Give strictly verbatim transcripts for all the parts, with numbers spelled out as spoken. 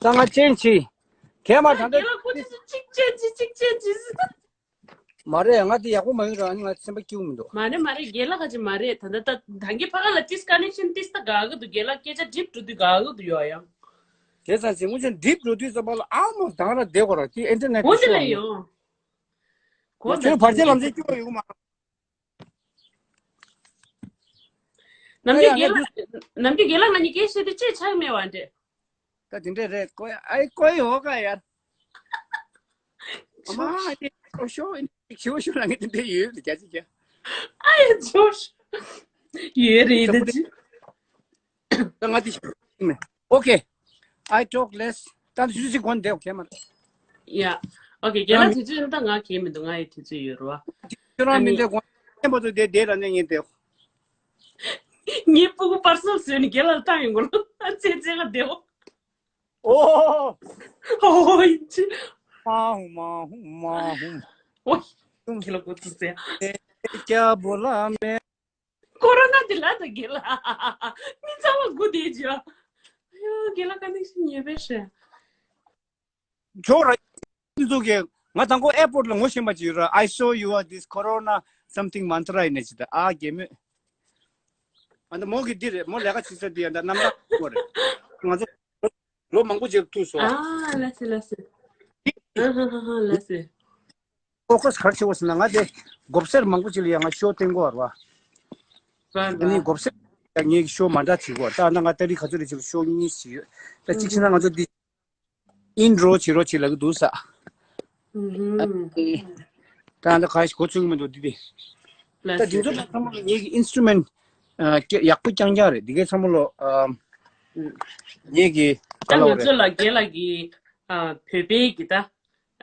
ད་ང་ཅན་ཆི། གས་མ་ད་ལྟ། རྒན་ལགས་ཁོ་ཚོ་གཅིག་ཅན་ཆི་གཅིག་ཅན་ཆི། མ་རེད། ང་དེ་ཡག་པོ་མ་ཡིན་ར། ཨ་ནི་ང་སེམས་པ་སྐྱིད་པོ་མི་འདུག་མ་རེད་མ་རེད། རྒན་ལགས་ཁ་ཅིག་མ་རེད། ད་ད་ད་ད་གིན་ཕ་ག་ལ་ཏིས་ཀ་ནེག་ཤན་ཏིས་ད་དགའ་གི་འདུག་རྒན་ལགས་སྐད་ཆ་འགྲིག་འགྲོ་དུས་དགའ་གི་འདུག་ཡོ་ཡང་། དེ་ཙང་ཅི་ངུ་ཅན་འགྲིག་འགྲོ་དུས་ཙམ་པ་ལ་ཨ་མོ་དང་ར་བསྡད་དགོས་ར། དེ་ཨིན་ཊར་ནེཊ་འོ་དེ་ཤོར་ལ་ནས་ཡོང་། གོ་ང་ཚོའི་བར་ཆད་ལམ་སེང་སྐྱོ་བ་ཡོད་མ། ནམ་རྒྱུན་རྒན་ལགས་ནམ་རྒྱུན་རྒན་ལགས་ང་གཉིས་སྐད་བཤད་དུས་ཅི་ཆགས་མེད་པ་འདྲ། ད་དེ་འདྲས་རེད། ཀོ་ཨའི་ཀོ་ཡོ་ག་ཡར། ཨ་མ་ཨ་ནི་ཤོ་ཤོ་ཤོ་ཤོ་ལ་ངས་དེ་འདྲས་ཡོད་རེད་རྒྱ་ཆེ་རྒྱ། ཨ་ཡ་ཇོ་ཤོ་ཡོད་རེད་ད་ཅི། ད་ང་དེ་ཤོ་མེད། Okay, I talk less. ད་དུས་ཚོད་ཅིག་གོན་བསྡད། Okay མ་རེད། ཡ། Okay རྒན་ལགས་དུས་ཚོད་ད་ང་གས་མི་འདུག་ང་ཡི་དུས་ཚོད་ཡོད་རེད་བ། ཁྱོད་རང་མི་འདྲ་གོན་ཆེན་པོ་ཚོ་དེ་དེ་ལ་ནས་ངས་བསྡད། ངའི་སྤུ་གུ་པར་སེལ་བཟོས་ནས་རྒན་ལགས་བཏང་ཡོང་གོ་ལ་ཨ་ཙེ་ཙེ་ག་བསྡད། ཨོ། ཨོ་ཡིན་ཅི། མ་ཧུ་མ་ཧུ་མ་ཧུ། ཨོ། ཁྱེད་ལ་གོ་ཚུལ་ཟེར། ཀྱ་བོ་ལ་མེ། ཀོ་རོ་ན་འདི་ལ་ད་རྒན་ལགས། མི་ཚང་མ་སྒུག་བསྡད་ཅི། ཨ་ཡོ་རྒན་ལགས་ཀ་ནེག་ཤན་ཉེས་པས་ཤེས། ཇོ་ར། འདུག་གི། ང་དང་པོ་ཨེར་པོར་ལ་ངོ་ཤེས་པ་ཅིག་ཡོད་ར། I saw you are this corona something mantra ཡིན་ནས་ཅི་ད་ཨ་རྒན་མོས། ཨ་ད་མོ་གི་འདི་རེད། མོ་ལས་ཀ་བྱེད་ས་འདི་ཡང་ད་རྣམ་ར་མོ་རེད། ང་ཚོ་ལོ་མང་པོ་ཅིག་ཐུག་སོང་། ཨ་ལ་སེ་ལ་སེ། ཨ་ཧ་ཧ་ཧ་ལ་སེ། ཨོ་ཁོས་གར་ཆེ་བོ་ཟེར་ན་ང་དེ་མགོ་སེར་མང་པོ་ཅིག་ལ་ཡང་ང་ཤོ་བསྟན་གོ་བར་བ། ཨ་ནི་མགོ་སེར་ངའི་ཤོ་མ་འདྲ་བྱེད་གོ་བར། ད་ང་ཏ་རིག་ག་ཚོད་རེ་ཅིག་ལ་ཤོ་གཉིས་ཤིག་ཡོད། ད་གཅིག་བྱས་ན་ང་ཚོ་འདི། ཨིན་རོ་བྱེད་རོ་བྱེད་ལ་གི་འདུག་ས། ཨ་ནི། ད་ང་ད་ག་ཞིག་གོ་ཚོད་མི་འདུག་འདི་དེ། ད་འདི་ཚོ་ད་ཚང་མ་ལ་ངེད་ཀྱི་ཨིན་སི་ཊུ་མེན་ཊི་ཡག་པོ་རྐྱང་རྐྱང་རེད། འདི་གའི་ཚང་མ་ལོ། ངེད་ཀྱི་ད་ག་ལ་ང་བ་རེད། ཚོ་ལ་རྒན་ལགས་ཀྱི་བོད་པའི་གི་ད་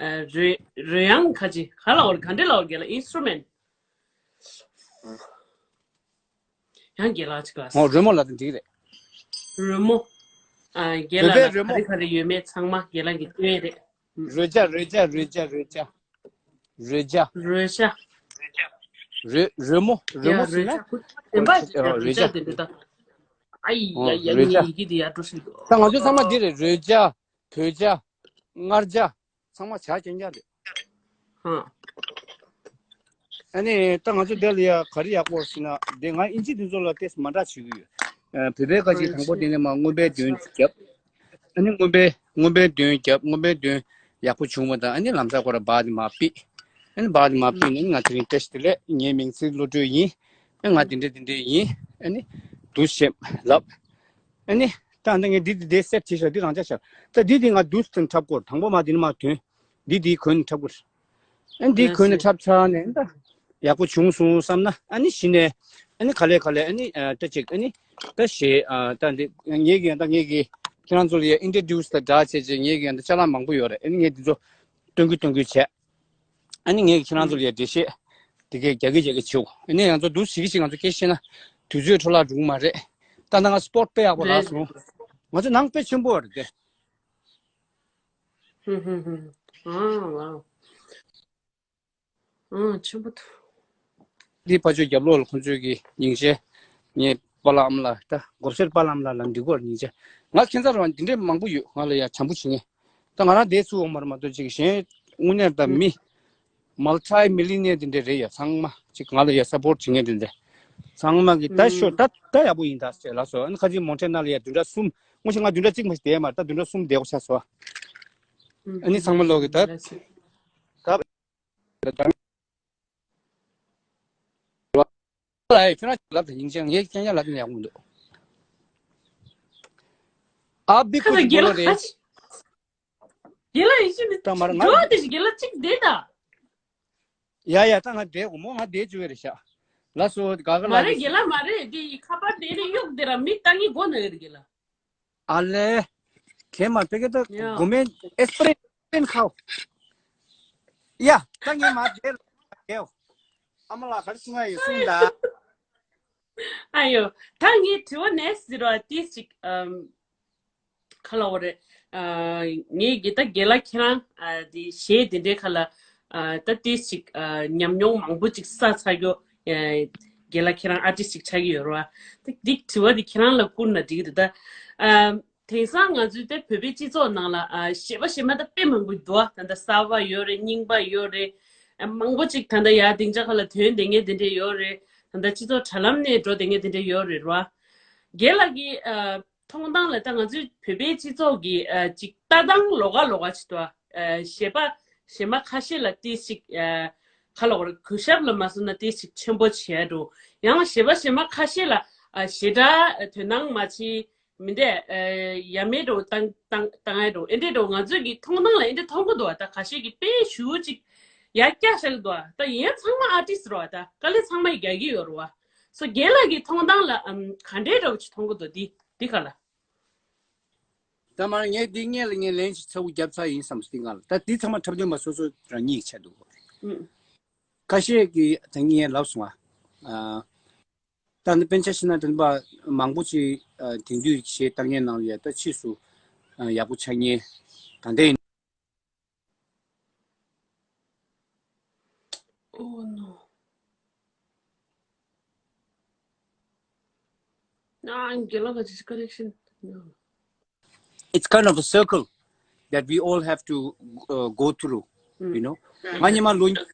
རོལ་རོལ་དབྱངས་ཁ་ཅིག་ག་ལ་བ་རེད། ག་འདྲ་ལ་བ་རེད། རྒན་ལགས་ཨིན་སི་ཊུ་མེན་ཊི། ཡང་རྒན་ལགས་ཅིག་ལ། ཨོ་རོལ་མོ་ལ་དེ་འགྲིག་རེད། རོལ་མོ། ཨ་རྒན་ལགས་ལ་ག་རེ་ག་རེ་ཡོད་མེད་ཚང་མ་རྒན་ལགས་ཀྱིས་སྟོན་རེད། རོལ་ཆ་རོལ་ཆ་རོལ་ཆ་རོལ་ཆ། རོལ་ཆ། རོལ་ཆ། རོལ་རོལ་མོ་རོལ་མོ་ཟེར་ན། རོལ་ཆ་ཁུ་དེ་འབའ་ཡ་རོལ་ཆ་དེ་འདྲ་ད། ཨ་ཡི་ཡ་ཡ་ངའི་ཡི་གེ་དེ་ཡ་འགྲོ་ཤི་འདུག་ད་ང་ཚོ་ཚང་མ་འདི་རེད། རོལ་ཆ། བོད་ཆ། མངར་ཆ། ཚང་མ་ཆ་རྐྱང་རྐྱང་རེད། ཧ། ཨ་ནི་ད་ང་ཚོ་འདི་ལ་ཡ་ག་རེ་ཡག་པོ་ཟེར་ན། འདི་ང་ཨིན་ཇི་འདི་ཚོ་ལ་ཏེས་མ་འདྲ་བྱེད་ཀྱི་ཡོད། བོད་པའི་ཁ་ཅིག་དང་པོ་དེ་ནས་མ་རྔོན་པའི་མདུན་རྒྱབ། ཨ་ནི་རྔོན་པའི་རྔོན་པའི་མདུན་རྒྱབ། རྔོན་པའི་མདུན་ཡག་པོ་བྱུང་བ་དང་། ཨ་ནི་ལམ་སང་ཁོ་ར་བག་དེ་མ་ཕུད། ཨ་ནི་བག་དེ་མ་ཕུད་ནས་ང་དེ་རིང་ཏེས་དེ་ལས་ངའི་མིང་ཚིག་བློ་གྲོས་ཡིན། ཨ་ང་དེ་འདྲ་དེ་འདྲ་ཡིན། ཨ་ནི་འདུག་ཞེས་ལབ། ཨ་ནི། ད་ད་ངས་འདི་འདི་འདི་སེབ་བྱས་ཤག་འདི་རང་འཇགས་ཤག་ད་འདི་འདི་ང་འདུག་སེ་འཁྲབ་དགོས། དང་པོ་མ་འདི་ནི་མ་ཐོན། འདི་འདི་གོན་འཁྲབ་དགོས། ཨ་ནི་འདི་གོན་ནས་འཁྲབ་ཚར་ནས་ད་ཡག་པོ་བྱུང་སོང་བསམ་ན། ཨ་ནི་གཞི་ནས་ཨ་ནི་ག་ལེ་ག་ལེ་ཨ་ནི་ད་ཅིག་ཨ་ནི་ད་ཞེས་ད་འདི་ངས་ཀྱི་ད་ངས་ཀྱི་ཁྱེད་རང་ཚོ་ལ་ཡ་ཨིན་ཊྲོ་ཌིའུ་སི་ད་འདྲ་བྱས་བྱས། ངས་ཀྱི་ད་ཅ་ལག་མང་པོ་ཡོད་རེད། ཨ་ནི་ངས་འདི་ཚོ་སྟོན་གི་སྟོན་གི་བྱས། ཨ་ནི་ངས་ཁྱེད་རང་ཚོ་ལ་ཡ་འགྲེལ་བཤད་དེ་གས་རྒྱག་གི་རྒྱག་གི་བྱེད། ཨ་ནི་ང་ཚོ་འདུག་ཞིག་ཞིག་ང་ཚོ་སྐད་བཤད་ན་དུས་ཚོད་འཕྲོ་བརླག་འགྲོ་གི་མ་རེད། ད་ལྟ་ང་སི་པོཊ་དཔེ་ཡག་པོ་རག་སོང་། ང་ཚོ་ནང་དཔེ་ཆེན་པོ་རེད་དེ། ཧུམ་ཧུམ་ཧུམ། ཨ་ཝའོ། ཨ་ཆེན་པོ་འདུག་འདི་ཕ་ཆོས་རྒྱབ་ལོགས་ལ་ཁོང་ཚོའི་གི་སྙིང་རྗེ། ངའི་པཱ་ལགས་ཨ་མ་ལགས། ད་མགོ་སེར་པཱ་ལགས་ཨ་མ་ལགས་ལ་འདི་སྐོར་སྙིང་རྗེ། ང་ཁྱེད་ཚོར་འདི་འདྲའི་མང་པོ་ཡོད། ང་ལ་ཡ་བྱམས་པོ་བྱེད་མཁན། ད་ང་རང་བསྡད་ཚུགས་འོང་མ་རེད་མ་གཏོགས་ཅིག་གཞན་དངོས་གནས་ད་མི་མལ་ཊི་མི་ལི་ནི་ཡར་དེ་འདྲ་རེད་ཡ། ཚང་མ་ཅིག་ང་ལ་ཡ་སི་པོཊ་བྱེད་མཁན་དེ་འདྲ། ཚང་མ་གི་ད་ཤོ་ད་ད་ཡག་པོ་ཡིན་ད་ཟེར་ལབ་སོང་། ཨ་ནི་ཁ་ཅིག་མོན་ཊ་ན་ལ་ཡ་བདུན་ཕྲག་གསུམ། དངོས་གཞི་ང་བདུན་ཕྲག་གཅིག་མ་ཞིག་བསྡད་མ་རེད། ད་བདུན་ཕྲག་གསུམ་བསྡད་དགོས་ཆགས་སོང་། ཨ་ནི་ཚང་མ་ལོག་གི་ད་ད། ལ་ཡ་ཁྱོད་རང་ལབ་དང་ཡིན་ཅང་ངས་ཀྱང་ཡང་ལབ་ན་ཡག་མི་འདུག་ཨ་བི་ཁ་ཁུ་ཅི་རྒྱལ་ལ་རེད། ཁ་ཅི། རྒན་ལགས་ཡིན་ཞིག་མི་ད་མ་རེད་ང་འགྲོ་བ་དེ་ཞིག་རྒན་ལགས་གཅིག་བསྡད་ད། ཡ་ཡ་ད་ང་བསྡད་དགོས་མོ། ང་བསྡད་བཅུག་ཡོད་རེད་ཤག་ལ་སོ་ག་ག་མ་ལ་རེད་རྒན་ལགས་མ་རེད། དེ་ཡི་ཁ་པར་དེ་ནས་གཡུག་དེ་ར་མི་ལྟ་ངའི་སྒོ་ན་ཡོད་རེད་རྒན་ལགས། ཨ་ལེ། གན་མ་པེ་ཀེ་ད་ཡ་གོ་མེན་ཨེ་སི་པི་རེ་ཤན་ཁའོ། ཡ་ད་ངས་མ་བསྡད་ལ་གེའོ། ཨ་མ་ལགས་ག་རེ་གསུང་ང་ཡོད་གསུང་ད། ཨ་ཡོ། ད་ངའི་དྲི་བ་ནས་ཟེར་བ་ཏིས་ཅིག་ཨམ། ག་ལ་བ་རེད། ཨ་ངའི་གི་ད་རྒན་ལགས་ཁྱེད་རང་ཨ་དེ་གཞས་དེ་འདྲའི་ཁ་ལ་ཨ་ད་ཏིས་ཅིག་ཨ་ཉམས་མྱོང་མང་པོ་ཅིག་བསགས་ཚར་རྒྱུ། ཨ་རྒན་ལགས་ཁྱེད་རང་ཨར་ཊིས་ཅིག་ཆགས་ཀྱི་ཡོད་རེད་བ། ད་འདི་དྲི་བ་འདི་ཁྱེད་རང་ལ་བསྐུར་ན་འགྲིག་གི་འདུག་ད་ཨ། དེང་སང་ང་ཚོའི་དེ་བོད་པའི་སྤྱི་ཚོགས་ནང་ལ་ཨ་གཞས་པ་གཞས་མ་ད་དཔེ་མང་པོ་འདུག་ད་ལྟ་གསར་པ་ཡོད་རེད། རྙིང་པ་ཡོད་རེད། ཨ་མང་པོ་ཅིག་ད་ལྟ་ཡར་སྡིངས་ཆ་ཁ་ལ་ཐོན་བསྡད་མཁན་དེ་འདྲས་ཡོད་རེད། ད་ལྟ་སྤྱི་ཚོགས་དྲ་ལམ་ནས་འགྲོ་བསྡད་མཁན་དེ་འདྲས་ཡོད་རེད་ར། རྒན་ལགས་ཀྱི་ཨ་མཐོང་སྟངས་ལ་ད་ང་ཚོའི་བོད་པའི་སྤྱི་ཚོགས་ཀྱི་ཨ་ཅིག་ལྟ་སྟངས་ལོགས་ཀ་ལོགས་ཀ་ཅིག་འདུག་ཨ་གཞས་པ་གཞས་མ་ཁ་ཤས་ལ་ཏོག་ཙམ་ཨ་ཁ་ལོག་རེད། གུས་ཞབས་ལ་མ་སོང་ན་ཏོག་ཙམ་ཆེན་པོ་བྱས་འགྲོ། ཡང་གཞས་པ་གཞས་མ་ཁ་ཤས་ལ་ཨ་ཞེ་དྲག་དོ་སྣང་མ་བྱེད། མི་འདས་ཡ་མེད་འགྲོ་བཏང་བཏང་བཏང་ཡ་འགྲོ། ཨེ་འདྲས་འགྲོ། ང་ཚོས་ཀྱི་མཐོང་སྟངས་ལ་ཨེ་འདྲས་མཐོང་གི་འདུག་ད་ཁ་ཤས་ཀྱི་དཔེ་ཞུ་ཅིག་ཡ་སྐྱ་ཤ་གི་འདུག་ད་ཡིན་ཚང་མ་ཨར་ཊིསི་རོ། ད་དཀའ་ལས་ཚང་མ་རྒྱག་གི་ཡོད་རེད་བ། སོ་རྒན་ལགས་ཀྱི་མཐོང་སྟངས་ལ་ཨམ་ག་འདྲས་འདྲ་བོ་ཅིག་མཐོང་གི་འདུག་འདི་འདི་ག་ལ། ད་མར་ངས་འདི་སྔས་ལ་ངས་ལན་ཞིག་ཚ་བོ་བརྒྱབ་ཚར་ཡིན་བསམ་སྟེ་ང་ལ་ད་འདི་ཚང་མ་འཁྲབ་སྟོན་པ་སོ་སོ་རང་ཉིད་ཆགས་འདུག་ཨུམ། ཁ་ཤས་ཀྱིས་ད་ངས་ལབ་སོང་ང་། ཨ། ད་ནི་དཔེར་ཆ་བཞག་ན་དེ་འདྲ་མང་པོ་ཅིག་ཨ་དེང་དུས་གཞས་བཏང་མཁན་ནང་ལ་ཡ་ད་ཕྱིས་སུ་ཨ་ཡག་པོ་ཆགས་མཁན་ད་ལྟའི། Oh no. Ah, I'm getting a connection. No. It's kind of a circle that we all have to uh, go through, you know. ང་ཉི་མ་ལོ་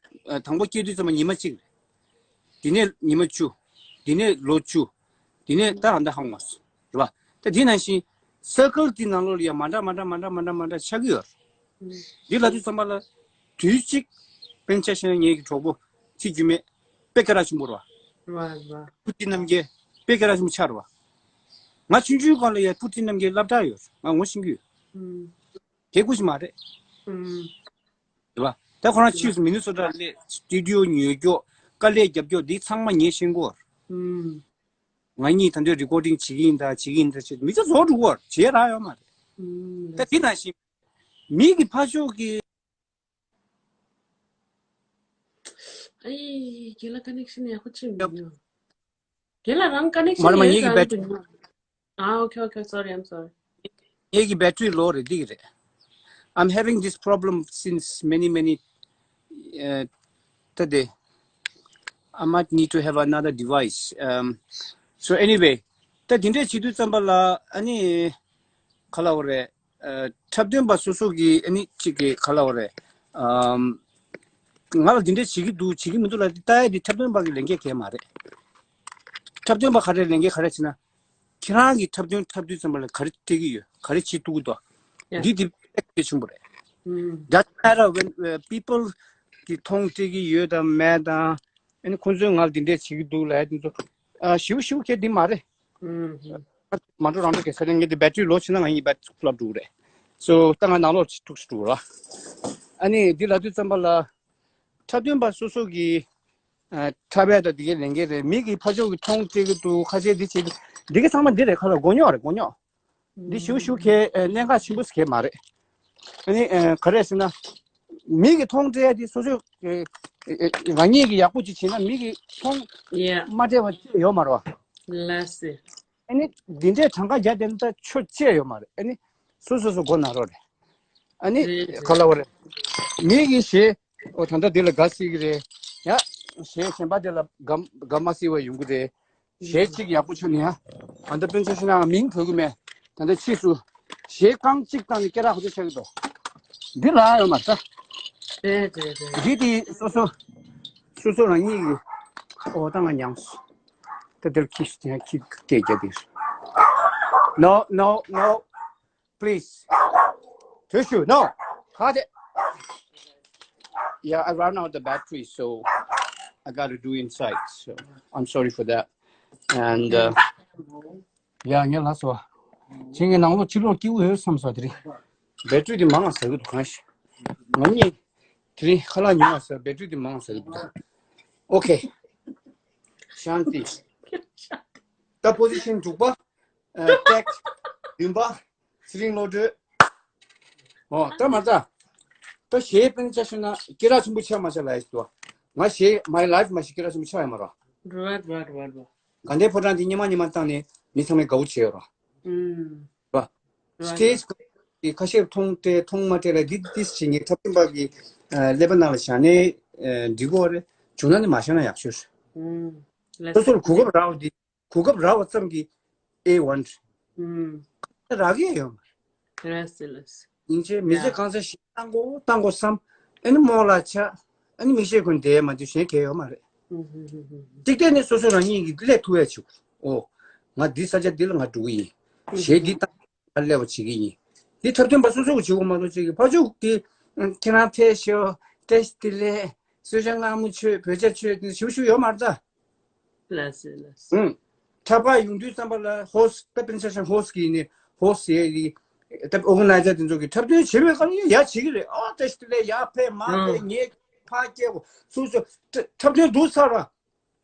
ཨ་དང་པོ་སྐྱེས་དུས་ཙམ་པ་ཉི་མ་གཅིག་རེད། དེ་ནས་ཉི་མ་བཅུ། དེ་ནས་ལོ་བཅུ། དེ་ནས་ད་ཨ་མདའ་ཧང་མ་སོང་། རེད་པ། ད་དེ་ནང་བཞིན་སར་ཀལ་དེ་ནང་ལོགས་ལ་ཡང་མ་འདྲ་མ་འདྲ་མ་འདྲ་མ་འདྲ་མ་འདྲ་ཆགས་ཀྱི་ཡོད་རེད། འདི་ལབ་དུས་ཙམ་པ་ལ་དུས་གཅིག་དཔེར་ན་ཆ་བཞག་ན་ངེད་ཀྱི་གྲོགས་པོ་ཚེ་འགྱུར་མེད་དཔེ་སྐད་གྲགས་ཆེན་པོ་རེད་པ། རེད་པ། པུ་ཏི་རྣམ་རྒྱལ་དཔེ་སྐད་གྲགས་ཆེན་པོ་ཆགས་རེད་པ། ང་ཆུང་ཆུང་སྒང་ལ་ཡང་པུ་ཏི་རྣམ་རྒྱལ་སློབ་གྲྭ་ཡོད་རེད། ང་ངོ་ཤེས་ཀྱི་ཡོད། ཨུམ། དེ་ཀུ་ཞིག་མ་རེད། ཨུམ། རེད་པ། ད་ཁོ་རང་ཕྱིས་སུ་མི་ནི་སོ་ཊ་སླེབས་སི་ཊུ་ཌི་ཡོ་ཉོ་རྒྱུ་དཀའ་ལས་རྒྱབ་རྒྱུ་འདི་ཚང་མ་ངས་ཤེས་ཀྱི་ཡོད་རེད། ཨུམ། ང་གཉིས་ད་འདོད་རི་ཀོར་ཌིང་བྱེད་ཀྱི་ཡིན་ད་བྱེད་ཀྱི་ཡིན་ད་བྱེད་མི་ཚེ་རྫོགས་འགྲོ་གི་ཡོད་རེད། བྱེད་ཡ་རག་ཡོད་མ་རེད། ཨུམ། ད་དེ་ནང་བཞིན་མི་གི་ཕ་ཕྱོགས་ཀྱི། ཨེ། རྒན་ལགས་ཀ་ནེག་ཤན་ཡག་པོ་ཅིག་མི་འདུག་རྒན་ལགས་རང་ཀ་ནེག་ཤན་མ་རེད་མ། ཡོད་ངེད་ཀྱི་ས་རེད་བེ་ཊི་རི། ཨ། Okay, okay, sorry, I'm sorry. ངེད་ཀྱི་བེ་ཊི་རི་ལོ་རེད། འདི་གི་རེད། I'm having this problem since many, many, uh, ད་དེ། I might need to have another device. Um, so anyway, ད་དེ་འདྲས་བྱེད་དུས་ཙམ་པ་ལ་ཨ་ནི་ག་ལབ་དགོས་རེད། ཨ། འཁྲབ་སྟོན་པ་སོ་སོ་གིས་ཨ་ནི་གཅིག་གི་ག་ལབ་དགོས་རེད། ཨམ། ང་ལ་འདི་འདྲས་བྱེད་ཀྱི་འདུག་བྱེད་ཀྱི་མི་འདུག་ལབ་དེ་ལྟ་ཡ་དེ་འཁྲབ་སྟོན་པ་གི་ལས་འགན་གང་ཡང་མ་རེད། འཁྲབ་སྟོན་པ་ག་རེ་ལས་འགན་ག་རེ་བྱེད་ན། ཁྱེད་རང་གིས་འཁྲབ་སྟོན་འཁྲབ་དུས་ཙམ་པ་ལ་ག་རེ་སྤྲད་ཀྱི་ཡོད། ག་རེ་བྱེད་ཐུབ་ཀྱི་འདུག་ཡ། འདི་དེ་དཔེ་གལ་ཆེན་པོ་རེད། ཨུམ། Doesn't matter when, uh, people གིས་མཐོང་སྤྲད་ཀྱི་ཡོད་དང་མེད་དང་། ཨ་ནི་ཁོང་ཚོས་ང་ལ་འདི་འདྲས་བྱེད་ཀྱི་འདུག་ལབ་ཡ་དེ་ཚོ། ཨ། ཞེ་པོ་ཞེ་པོ་གལ་འདི་མ་རེད། ཨུམ། མ་འགྲོ་རང་འགྲོ་གལ་ཆེ་ན་ངས་འདི་བེ་ཊི་རི་ལོ་ཕྱིན་ན་ང་ཡི་བེ་ཊི་རི་ལབ་འགྲོ་གི་རེད། སོ་ད་ང་ནང་ལོགས་ཅིག་ཐུག་སུ་འགྲོ་ར། ཨ་ནི་འདི་ལབ་དུས་ཙམ་པ་ལ། འཁྲབ་སྟོན་པ་སོ་སོ་གི་ཨ། འཁྲབ་ཡ་དང་འདི་གའི་ལས་འགན་རེད། མི་གི་ཕ་ཕྱོགས་ཀྱི་མཐོང་སྤྲད་ཀྱི་འདུག་ཁ་ཤས་འདི་བྱེད་ཀྱི་འདི་གའི་ཚང་མ་འདི་རེད། ཁ་ལ་མགོ་རྙོག་རེད། མགོ་རྙོག་འདི་ཞེ་པོ་ཞེ་པོ་གལ་ཨ། གནད་འགག་ཆེན་པོ་ཞིག་གལ་མ་རེད། ཨ་ནི་ཨ། ག་རེ་ཟེར་ན། མི་གི་མཐོང་སྤྲད་ཡ་འདི་སོ་སོས་ཨ། ཨ། ཨ། རང་ཉིད་ཀྱིས་ཡག་པོ་ཅིག་བྱས་ན་མི་གི་མཐོང་Yeah. མ་སྤྲད་པ་ཅི་ཡོད་མ་རེད་པ། ལགས་སེ། ཨ་ནི་འདི་འདྲའི་གྲངས་ཀ་བརྒྱབ་བསྡད་ན་ད་ཆོ་ཅི་ཡོད་མ་རེད། ཨ་ནི་སོ་སོ་སོ་མགོ་ན་རོགས་རེད། ཨ་ནི་རེད་རེད། ག་ལབ་དགོས་རེད། མི་གི་གཞས། ཨོ་ད་ལྟ་འདི་ལ་དགའ་སྲིད་ཀྱི་རེད། ཡ། གཞས་གཞན་པ་དེ་ལ་དགའ་དགའ་མ་སྲིད་པ་ཡོང་གི་རེད། གཞས་གཅིག་ཡག་པོ་ཆོད་ནས་ཡ། ད་ལྟ་དཔེར་ན་ཆ་བཞག་ན་མིང་འབོད་ཀྱི་མེད། ད་ལྟ་ཕྱིས་སུ་གཞས་རྐང་གཅིག་བཏང་ནས་སྐད་གྲགས་ག་ཚོད་ཆགས་ཀྱི་འདུག་འདི་ལ་ཡོད་མ་རེད་ད། རེད་རེད་རེད། འདི་དེ་སོ་སོ་སོ་སོ་རང་ཉིད་ཀྱི། ཨོ་ད་ང་མྱངས་སོང་། ད་འདིར་ཁྱི་ཞིག་དེ་ཡང་ཁྱི་སྐད་རྒྱག་གི་རེད། No, no, no. Please. Tissue, no. Cut it. Yeah, I ran out the battery, so I got to do inside. So I'm sorry for that. And uh, yeah, ངས་ལབ་སོང་། ཁྱེད་ངའི་ནང་ལོགས་ཕྱི་ལོགས་སྐྱིད་པོ་ཡོད་བསམ་སོང་དེ་རིང་། བེ་ཊི་རི་དེ་མང་ང་ཟ་གི་འདུག་གང་ཞིག་ང་གཉིས་དེ་རིང་ཁ་ལག་ཉུང་བ་ཟ། བེ་ཊི་རི་དེ་མང་ང་ཟ་གི་འདུག Okay. ཤཱནྟི། ད་པོ་ཟི་ཤན་དྲུག་པ། ཨ། ཊེག་བདུན་པ། ཚེ་རིང་བློ་གྲོས། ཨོ་ད་མ་ད། ད་གཞས་དཔེར་ན་ཆ་བཞག་ན་སྐད་གྲགས་ཆེན་པོ་ཆགས་མ་ཆགས་ལབ་ཡ་ཞིག་འདུག་ང་གཞས་my life མ་གཞི་སྐད་གྲགས་ཆེན་པོ་ཆགས་ཡོད་མ་རེད། རེད་རེད་རེད་རེད། དགའ་ལྡན་ཕོ་བྲང་འདི་སྔོན་མ་སྔོན་མ་བཏང་ནས་མི་ཚང་མས་དགའ་པོ་བྱས་ཡོད་རེད། ཨུམ། རེད། རེད་སི་ཊེ་ཇི་གི་ཁ་ཤས་མཐོང་སྤྲད་མཐོང་མ་སྤྲད་ལ་འདི་འདི་བྱེད་ངེས་འཁྲབ་སྟོན་པ་གི་ཨ་ཀླད་པ་ནང་ལ་བཞག་ནས་ཨ་འགྲིག་གི་རེད། བྱུང་ན་ནི་མ་བཞག་ན་ཡག་ཤོས་རེད། ཨུམ། སོ་སོར་གོ་སྐབས་རག་པ་འདི། གོ་སྐབས་རག་པ་ཙམ་གྱིས་ཨེ་ཝན་རེད། ཨུམ། ད་རག་གི་ཡོད་མ་རེད། ལགས་སེ་ལགས་སེ། ཡིན་ཕྱིར་མི་ཚེ་ཡ། གང་ཚེ་ཞིག་བཏང་དགོས་བཏང་དགོས་བསམ། ཨ་ནི་རྨོ་ལགས་ཆགས། ཨ་ནི་མིག་ཤེལ་གོན་བསྡད་མ་གཏོགས་གཞན་གང་ཡོད་མ་རེད། ཧུམ་ཧུམ་ཧུམ་ཧུམ། ཅིག་བལྟས་ནས་སོ་སོ་རང་ཉིད་ཀྱིས་སླེབས་ཐུབ་ཡ་བྱེད་དགོས། ཨོ། ང་འདི་ས་ཆ་འདི་ལ་ང་འགྲོ་གི་ཡིན། ཧུམ་གཞས་འདི་ཧུམ། བཏང་ང་སླེབས་པ་བྱེད་ཀྱི་ཡིན། འདི་འཁྲབ་སྟོན་པ་སོ་སོ་གིས་བྱེད་དགོས་མ་གཏོགས་ཅིག་གིས་ཕར་ཕྱོགས་ཀྱི་ཁྱེད་རང་ཕེབས་ཤོག་བཀྲ་ཤིས་བདེ་ལེགས། གསོལ་ཇ་མངར་མོ་མཆོད། བོད་ཇ་མཆོད་དེ་ཞུ་ཞུ་ཡོད་མ་རེད་ད། ལགས་སེ་ལགས་སེ། ཨུམ། འཁྲབ་པ་ཡོང་དུས་ཙམ་པ་ལ་ཧོ་སི་ཊི་ད་པིན་ས་ཤང་ཧོ་སི་ཊི་གི་ནི་ཧོ་སི་ཊི་ཡི་ད་ཨོ་ག་ནའི་ཛར་དེ་ཚོ་གི་འཁྲབ་སྟོན་བྱེད་པའི་སྐབས་ཡ་བྱེད་ཀྱི་རེད། ཨོ་ཏེ་ཤི་ལེ་ཡ་ཕེ་མ་ཕེ་ཨང་། ངས་ཕ་སྐྱེ་གོ་སུ་སུ་འཁྲབ་སྟོན་འདུག་ཚར་བ།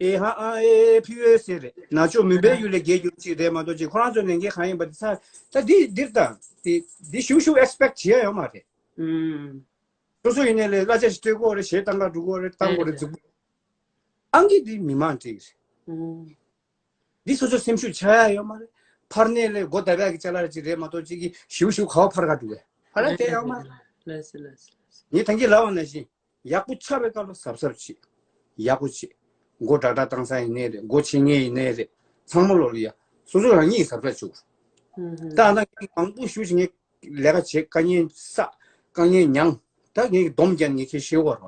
ཨེ་ཧ་ཨ་ཨེ་ཕི་ཡོད་ཟེར་རེད། ན་ཆོ་མུན་པའི་ཡུལ་ལས་རྒྱལ་གྱུར་ཅིག་རེད་མ་གཏོགས་ཅིག་ཁོ་རང་ཚོ་ལས་འགན་གང་ཡིན་པ་དེ་ཚ་ད་འདི་འདིར་ད་འདི་འདི་ཞུ་ཞུ་ཨེག་སི་པེག་བྱེད་ཡ་ཡོད་མ་རེད། ཨང་། སོ་སོ་ཡིན་ནའི་ལས་གླ་ཆ་ཞིག་སྤྲོད་དགོས་རེད། གཞས་བཏང་ག་འགྲོ་དགོས་རེད། བཏང་དགོས་རེད། རེད་རེད། འཛུགས་དགོས། ཨང་གི་འདི་མི་མང་ཅིག་རེད། ཨང་། འདི་སོ་སོ་སེམས་ཤུགས་ཆག་ཡ་ཡོད་མ་རེད། ཕར་ནས་ལས་སྒོ་ད་བས་ཀྱི་ཅ་ལག་ཅིག་རེད་མ་གཏོགས་ཅིག་གི་ཞིའུ་ཞིའུ་ག་བ་ཕར་ག་འགྲོ་གི་ཕར་ལ་བལྟས་ཡོད་མ་རེད། ལགས་སེ་ལགས་སེ་ལགས་སེ། ངས་ད་གིན་ལབ་པ་ནང་བཞིན་ཡག་པོ་ཆགས་པའི་སྐབས་ལ་གཟབ་གཟབ་བྱེད། ཡག་པོ་བྱེད། སྒོ་དྲག་དྲག་བཏང་ས་ཡིན་ནའི་རེད། སྒོ་ཕྱེ་མཁན་ཡིན་ནའི་རེད། ཚང་མ་ལོག་ལ་ཡ་སོ་སོ་རང་ཉིད་གཟབ་གཟབ་བྱེད། ཨང་། ད་ཨ་ན་ངས་མང་པོ་ཞུ་ཞིག་ངས་ལས་ཀ་བྱེད། དཀའ་ངལ་བསགས། དཀའ་ངལ་མྱངས། ད་ངས་སྡོམ་རྒྱག་ངས་ཁྱེད་ཤེས་བར་བ།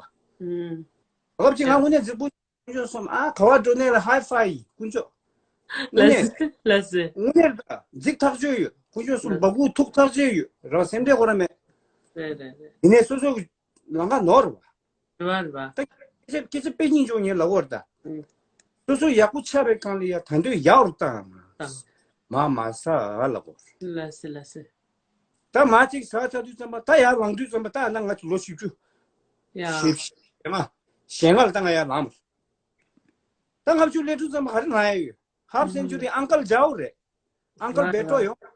ཨང་། སྐབས་ཅིག་ང་དངོས་གནས་རྫིག་པོ་དཀོན་མཆོག་གསུམ། ཨ་ག་བ་འགྲོ་ནས་ལ་ཧའི་ཕའི་དཀོན་མཆོག་དངོས་ལགས་གནས་སེ་ལགས་སེ། དངོས་གནས་ད་རྫིག་ཐག་ཆོད་ཡོད། དཀོན་མཆོག་གསུམ། ལགས་སེ། སྦ་ཁུག་ཐུག་ཐག་ཆོད་ཡོད། རང་སེམས་ཁྲལ་ཁོ་རང་མེད། རེད་རེད་རེད། ཡིན་ནའི་སོ་སོ་གི་ལམ་ཁ་ནོར་བ། རེད་བ་རེད་བ། ད་སྐད་ཆ་སྐད་ཆ་དཔེ་སྙིང་རྗེ་ངས་ལབ་དགོས་རེད་ད། ཨང་། སོ་སོ་ཡག་པོ་ཆགས་པའི་སྒང་ལ་ཡ་ད་འདོད་ཡག་རུ་བཏང་། བཏང་། མ་མ་ས་ལབ་དགོས། ལགས་སེ་ལགས་སེ། ད་མ་གཅིག་ཟ་ཚར་དུས་ཙམ་པ་ད་ཡར་ལངས་དུས་ཙམ་པ་ད་ན་ང་ཚོ་ལོ་བཞི་བཅུ། ཡ། བཞི་བཞི་ལྔ། ཞེ་ལྔ་ལ་ད་ང་ཡར་ལངས་པ། ད་ལྔ་བཅུ་སླེབས་དུས་ཙམ་པ་ག་རེ་ལངས་ཡ་ཡོད། ཧབ་སེན་ཅུ་རི་ཨང་ཀལ་ཇའོ་རེད། ཨང་ཀལ་བེ་ཏྲོ་ཡོང་།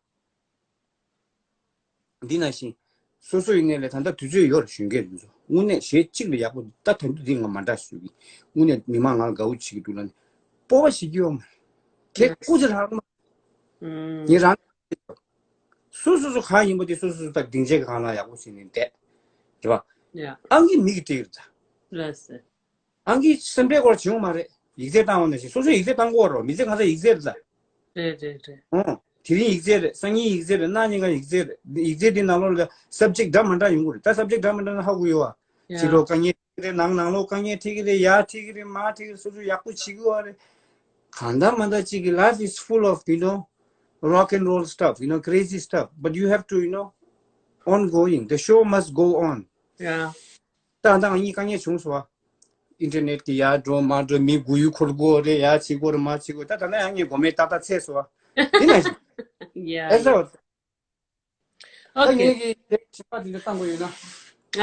འདི་ནང་བཞིན། སོ་སོ་ཡིན་ནའི་ལས་ད་ལྟ་དུས་ཚོད་ཡོད་རེད་གཞོན་སྐྱེས་འདི་ཚོ། དངོས་གནས་གཞས་གཅིག་ལ་ཡག་པོ་འདུག་ད་ད་དུང་འདི་ང་མ་འདྲ་ཞུ་གི། དངོས་གནས་མི་མང་ང་ལ་དགའ་བོ་བྱེད་ཀྱི་འདུག་ལ་ནི། སྤོབས་པ་ཞིག་ཡོད་མ་རེད། ཁྱེད་སྐུ་ཚེ་ལྷག་མ། ངེད་རང་། སོ་སོ་སོ་གང་ཡིན་པ་དེ་སོ་སོ་སོ་ད་སྡིངས་ཆའི་སྒང་ལ་ཡག་པོ་བྱས་ནས་བསྡད། རེད་པ། ཨང་ཀི་མིག་གིས་སྤྲད་ཀྱི་རེད་ད། ལགས་སེ། ཨང་ཀི་སེམས་ཁྲལ་སྐོར་བྱུང་མ་རེད། ཡིག་ཚད་བཏང་བ་ནང་བཞིན་སོ་སོ་ཡིག་ཚད་བཏང་དགོས་རོགས། མི་ཚེ་གང་ཚ་ཡིག་ཚད་རེད་ད། རེད་རེད་རེད། ཨོ། དེ་རིང་ཡིག་ཚད་རེད། སང་ཉིན་ཡིག་ཚད་རེད། གནངས་ཉིན་ག་ཡིག་ཚད་རེད། ཡིག་ཚད་དེ་ནང་ལོགས་ལ་སབ་ཇེག་འདྲ་མི་འདྲ་ཡོང་གི་རེད། ད་སབ་ཇེག་འདྲ་མི་འདྲ་ན་ཧ་གོ་ཡོད་ཨ། ཕྱི་ལོགས་དཀའ་ངལ་འཕྲད་ཀྱི་རེད། ནང་ནང་ལོགས་དཀའ་ངལ་འཕྲད་ཀྱི་རེད། ཡར་འཕྲད་ཀྱི་རེད། མར་འཕྲད་ཀྱི་རེད། སོ་སོ་ཡག་པོ་བྱེད་ཀྱི་ཡོད་རེད། གང་ལྟར་མ་ལྟར་གཅིག་གི life is full of, you know, rock and roll stuff, you know, crazy stuff, but you have to, you know, ongoing, the show must go on. ཡ། ད་ད་ང་གཉིས་དཀའ་ངལ་བྱུང་སོང་བ། ཨིན་ཊར་ནེཊ་གི་ཡར་འགྲོ་མར་འགྲོ། མི་སྒུག་ཡུལ་འཁོར་དགོས་རེད། ཡར་བྱེད་དགོས་རེད། མར་བྱེད་དགོས། ད་ད་ལྟ་ཡང་ངས་སྒོ་མེ་ཏག་ཏག་ཚད་སོང་བ། དེ་ནང་བཞིན། ཡ། ཨེ་ཟེར་བ། ཨོ་ད་ཁེ། ངེད་ཀྱི་དེབ་ཕྱི་པ་དེ་འདྲ་བཏང་དགོས་ཡོད་ན།